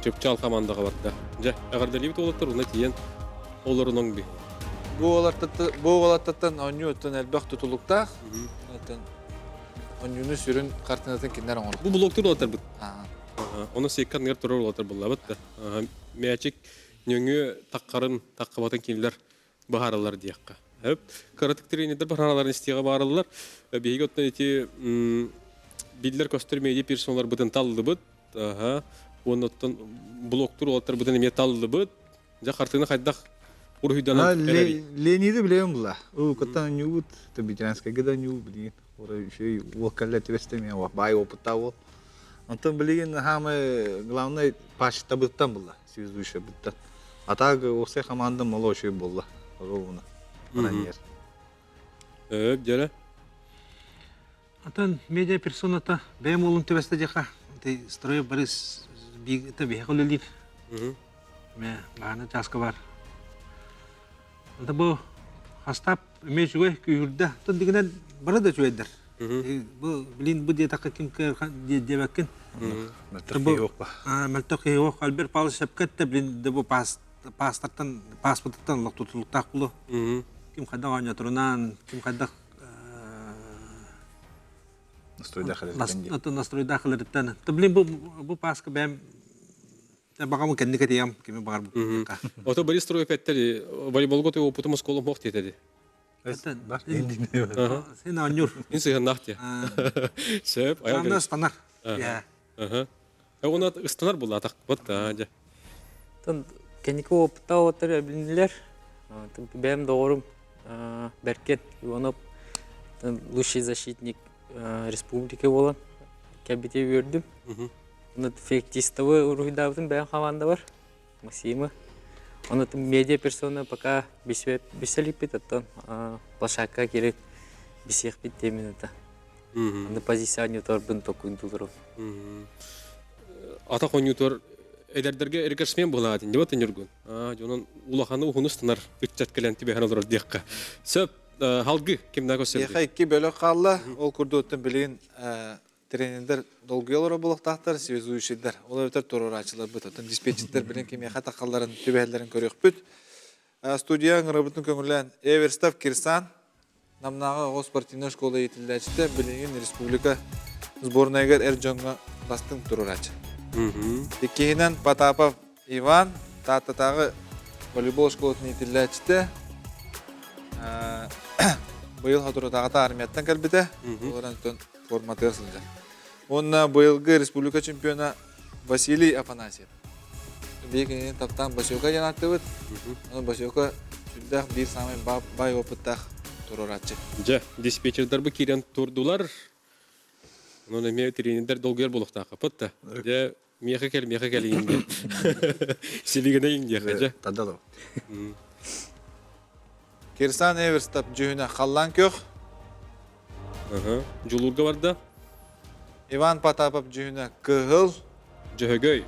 Чыпчаал командаҕа барда. Дьэ, эҕэрдэлиибит уолаттар уна тиийэн олорунуҥ би. Бу уолаттартан оонньуу оттон элбэх тутулуктаах. Оттон оонньууну сүрүн хартыынатын кинилэр оҥорор. Бу блоктуур уолаттарбыт. Ону секка ныгар турар уолаттар буллабыт да. Мээчик нөҥүө таххарын, таххабатын кинилэр быһаараллар диэххэ. Кыратык тренердэр быһааралларын истиэҕэ баараллар. Биһиги оттон ити биллэр-көстөр медиа персоналарбытын таллыбыт. Уонна оттон блоктур уолаттарбытын эмиэ таллыбыт. Дьэ хартыына хайдах уруһуйданан эрэбий? Леониды билэбин була. Уу кытта ньуубут, ветеранскайга да ньуу билигин. Ора үчүгэй уол кэллэ түбэстэ баай опыттаах уол. Онтон билигин хаамай главный пачтабыттан була, связующабыттан. А так уопсай команда мало үчүгэй буолла. Ровно. Мананьер. Өп, дьэрэ. Атын медиа персоната бэйэм уолум түбэстэ диэхэ, ити Строев Борис биир биһиэхэ үлэлиир. Мэ бааны чааска бар. Ата бу хастап эмиэ үчүгэй күүһүрдэ. Тон дигинэн бары да үчүгэйдэр. Бу блин бу диэтэххэ ким диэбэккин. Мөлтөх киһи суох ба. Мөлтөх киһи суох. Альберт Павлович сөпкө эттэ, блин да бу паас паастартан пааспытыттан олох тутулуктаах булу. Ким хайдах оонньоторунан, ким хайдах настройдаах настройдаах ыларыттан. Блин бу бу пааска бэйэм Баҕам кэнник этиэм, кими баҕар бу. Ото Борис Строев эттери волейболго той опытым осколом мох диэтеди. Сен оонньуур. Ин сыһыннаах те. Сөп. Аны ыстанар. Она ыстанар була так вот да. Тон кэнники опытта оттар билинилер. Бэм доҕорум Беркет Иванов лучший защитник республики болан кэлбите үөрдүм. Феоктистовы уруһуйдаабытым бэйэм хамаанда бар, Максимы. Оны медиа персона пока бисэлиппит, оттон площадка киирэн бисиэхпит диэмин это. Аны позиция оонньуторбун токуйдуларым. Атах оонньуутугар эдэрдэргэ рекордсмен буолаатын, дебат Ньургун. Дьонун улаханы уһуну ыстанар ыччат кэлэн түбэһэн олорор диэххэ. Сөп, халгы кимнээх өссө Миэхэ икки бөлөх хаалла. Ол курдук билигин Тренердэр долгуйа олорор буолуохтаахтар, связующийдар, ол эбэтэр туруорааччыларбыт. Оттон диспетчердэр билин кимиэхэ тахалларын, түбэһэллэрин көрүөхпүт. Студия ыҥырабытын көҥүллээн Эверстов Кирсан, Намнааҕы оҕо спортивнай школа иитиллээччитэ, билигин республика сборнайыгар эр дьоҥҥо бастыҥ туруорааччы. Иккиһинэн Потапов Иван, Тааттатааҕы волейбол школатын иитиллээччитэ, быйыл соторутааҕыта армияттан кэлбитэ, олорон форматыгар сылдьар. Уонна быйылгы республика чемпиона Василий Афанасьев. Биһиги кинини таптаан Басюка диэн ааттыыбыт. Ону Басюка сүрдээх биир саамай баай опыттаах туруорааччы. Дьэ, диспетчердэр бу киирэн турдулар. Онон эмиэ тренердэр долгуйар буолуохтаахпыт да. Дьэ, миэхэ кэл, миэхэ кэлиин диэн. Силигинэйин диэхэ, дьэ. Тадало. Кирсан Эверстап дьүһүнэ халлаан күөх. Дьулуурга барда. Иван Потапов дьүһүнэ кыһыл. Дьөһөгөй.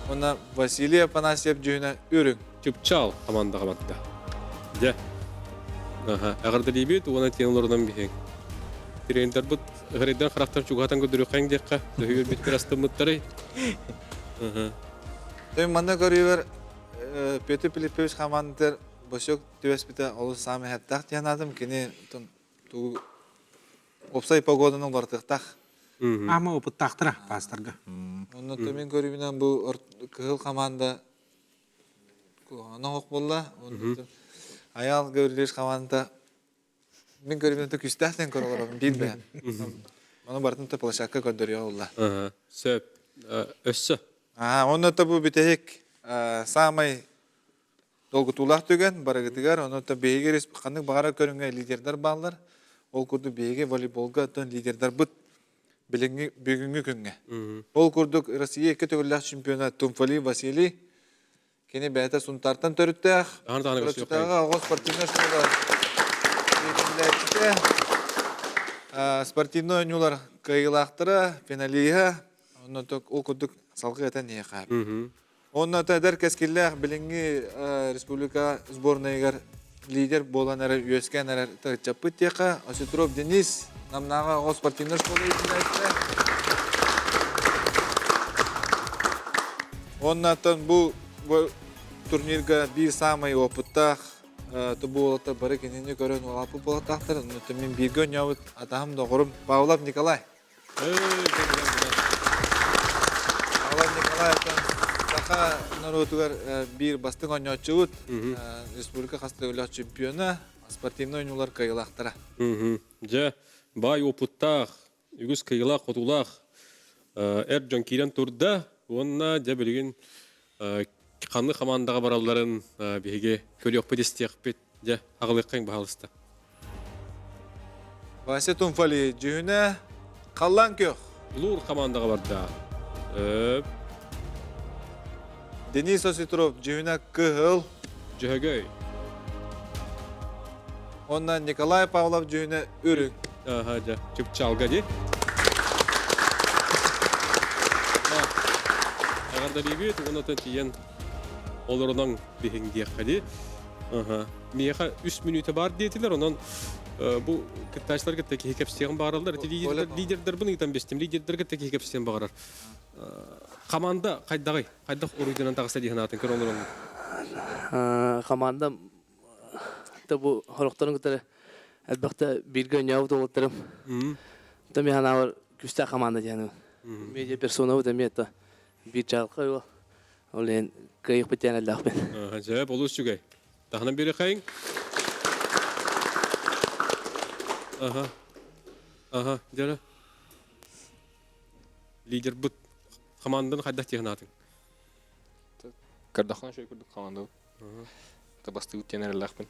Уонна Василий Афанасьев дьүһүнэ үрүҥ. Чыпчаал хамаандаҕа барда. Дьэ. Аха, эҕэрдэлиибит уонна тиэн олорунан биһиҥ. Тренердарбыт ыһырайдан харахтар чугаһатан көрдөрүөххэҥ диэххэ, төһүүр бүткэр астыммыттарый. Той манна көрүүбэр Петр Пилиппович хамаандатыгар Босек түбэспитэ олус саамай хэттаах диэн аатым. Кини тугу уопсай погоданы уларытыахтаах. Ама опыттаахтара паастарга. Онно мен көрүүбүнэн бу кыһыл команда куһаҕана буолла. Аял Гаврилович команда Мин көрүмүн күстээх ден көрөлөрөм биир бэйэм. Ону барытын та площадка көрдөрүө олла. Сөп. Өссө. Аа, онно та бу бүтэһик саамай долгутуулаах түгэн барыгытыгар, онно та биһиги ханнык баҕарар көрүҥҥэ лидердар бааллар. Ол курдук биһиги волейболга оттон лидердарбыт билиҥҥи бүгүҥҥү күҥҥэ. Ол курдук Россия икки төгүллээх чемпиона Тумфали Василий Кини бэйэтэ Сунтаартан төрүттээх. Чурапчытааҕы оҕо спортивнай школа иитиллээччитэ. Спортивнай оонньуулар кыайыылаахтара, финалиһа. Онно ол курдук салгыы этэн иһиэхэ. Онно эдэр кэскиллээх билиҥҥи республика сборнайыгар лидер буолан эрэр, үөскээн эрэр ыччаппыт диэхэ. Осетров Денис Намнааҕы оҕо спортивнай школа иитиллээччитэ. Оннаттан бу, бу турнирга биир саамай опыттаах бу бары кинини көрөн улааппыт буолуохтаахтар. Оннуттан мин бииргэ оонньообут атаһым доҕорум Павлов Николай. Павлов Николай саха норуотугар биир бастыҥ оонньооччубут, республика хас да чемпиона, спортивнай оонньуулар кыайыылаахтара. Дьэ, баай уопуттаах, үгүс кыайыылаах-хотуулаах эр дьон киирэн турда уонна дьэ билигин ханнык хамаандаҕа баралларын биһиги көрүөхпүт истиэхпит. Дьэ, аҕалыаххайыҥ баһаалыста. Вася Тумфали дьүһүнэ халлаан күөх. Луур хамаандаҕа барда. Денис Осетров дьүһүнэ кыһыл. Дьөһөгөй. Онна Николай Павлов дьүһүнэ үрүҥ. Аха, дьэ, чыпчаалга дии. Эҕэрдэлиибит уонна тиийэн олорунан биһиҥ диэххэ дии. Аха. Миэхэ үс мүнүүтэ баар диэтилэр, онон бу кыттааччылар кытта киһи кэпсиэҕин баҕараллар. Ити лидердэрбин ыытан бистим. Лидердэр кытта киһи кэпсиэн баҕарар. Команда хайдаҕый? Хайдах уруйданан таҕыста дии санаатын көрө олорон. Команда да бу хорохторун кытары элбэхтэ бииргэ оонньообут уолаттарым. Та мин санаабар күүстээх команда диэн. Медиа персонабыт эмиэ то биир чаҕылхай уол. Ол иһин кыайыахпыт диэн эллээхпин. Дьэ, олус үчүгэй. Таһынан биэриэхэйиҥ. Аха. Аха, дьэ. Лидербыт хамаанданы хайдах дии санаатыҥ? Көрдөххүнэ үчүгэй курдук хамаандабыт. Бастыыбыт диэн эрэллээхпин.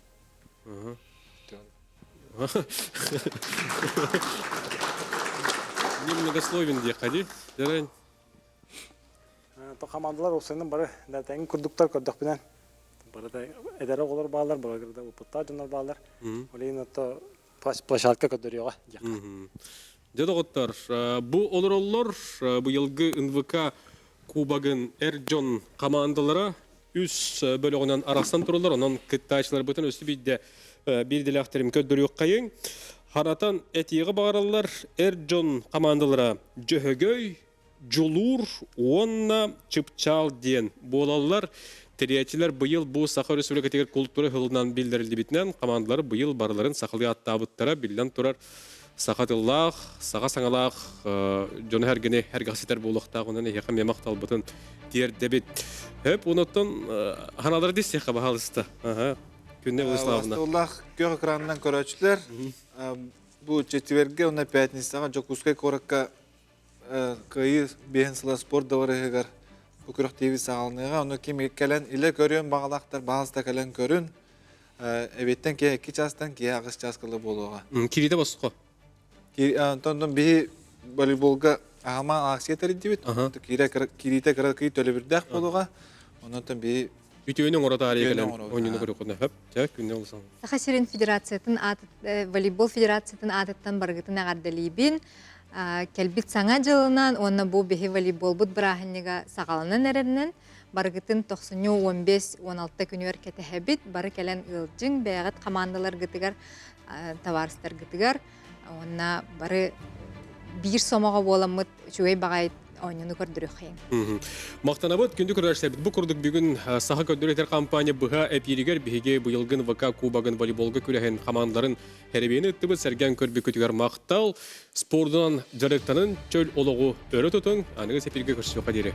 Немногословен диэххэ дии. Дьэрэн. То командалар уопсайынан бары тэҥ курдуктар көрдөхпүнэн бары да эдэр оҕолор бааллар, бары да опыттаах дьоннор бааллар. Ол иһин ото площадка көрдөрүөҕэ диэххэ. Дьэ доҕоттор, бу олороллор быйылгы НВК Кубогын эр дьон командалара үс бөлөҕүнэн арахсан тураллар. Онон кыттааччыларбытын өссө биирдэ биирдэлээхтэрим көрдөрүөххэйиҥ. Харатан этиэҕи баҕараллар эр дьон командалара Дьөһөгөй, Дьулуур уонна Чыпчаал диэн буолаллар. Тэрийээччилэр быйыл бу Саха Өрөспүүбүлүкэтигэр култуура сылынан биллэриллибитинэн командалар быйыл барыларын сахалыы ааттаабыттара биллэн турар саха тыллаах, саха саҥалаах дьону эргини эргэхситэр буолуохтаах онон эһиэхэ эмиэ махталбытын тиэрдэбит. Хөп, онуттан ханалары диссиэхэ баһаалыста. Күннэ Владиславовна. Тыллаах күөх экранынан көрөөччүлэр бу четвергэ уонна пятницаҕа Дьокуускай куоракка Кыайыы биэһин сыла спорт дыбарыһыгар бу күрэхтэһии саҕаланыаҕа. Ону ким кэлэн илэ көрүөн баҕалаахтар баҕаласта кэлэн көрүн. Эбиэттэн киһи 2 чаастан киһи 8 чаас кылы буолуоҕа. Кириитэ босхо. Онтон биһи волейболга аһама акция тэрийдибит. Кириитэ кыра кый төлөбүрдээх буолуоҕа. Онон биһи Үтүөнү оҥоро таарыйа кэлэн оонньууну көрүөххүнэ хөп. Чэ, күннэ улусан. Саха сирин федерациятын волейбол федерациятын аатыттан барыгытын эҕэрдэлиибин. Кэлбит саҥа дьылынан уонна бу биһи волейболбут бырааһынньыга саҕаланан эрэринэн барыгытын тохсунньу 15-16 күнүгэр кэтэһэбит. Бары кэлэн ыалдьыҥ, бэйэҕит хамаандаларгытыгар, табаарыстаргытыгар уонна бары биир сомоҕо буоламмыт үчүгэй баҕайы оонньууну көрдөрүөххэйиҥ. Махтанабыт күндү көрөөччүлэрбит. Бу курдук бүгүн Саха көрдөрөр компания быһа эпииригэр биһиги быйылгын ВК Кубогын волейболга күрэһин хамаандаларын Хэрибиэни ыттыбыт сэргээн көрбүккүтүгэр махтал. Спордунан дьарыктанын, чөл олоҕу өрө тутуҥ. Аныгы эпииргэ көрсүөххэ диэри.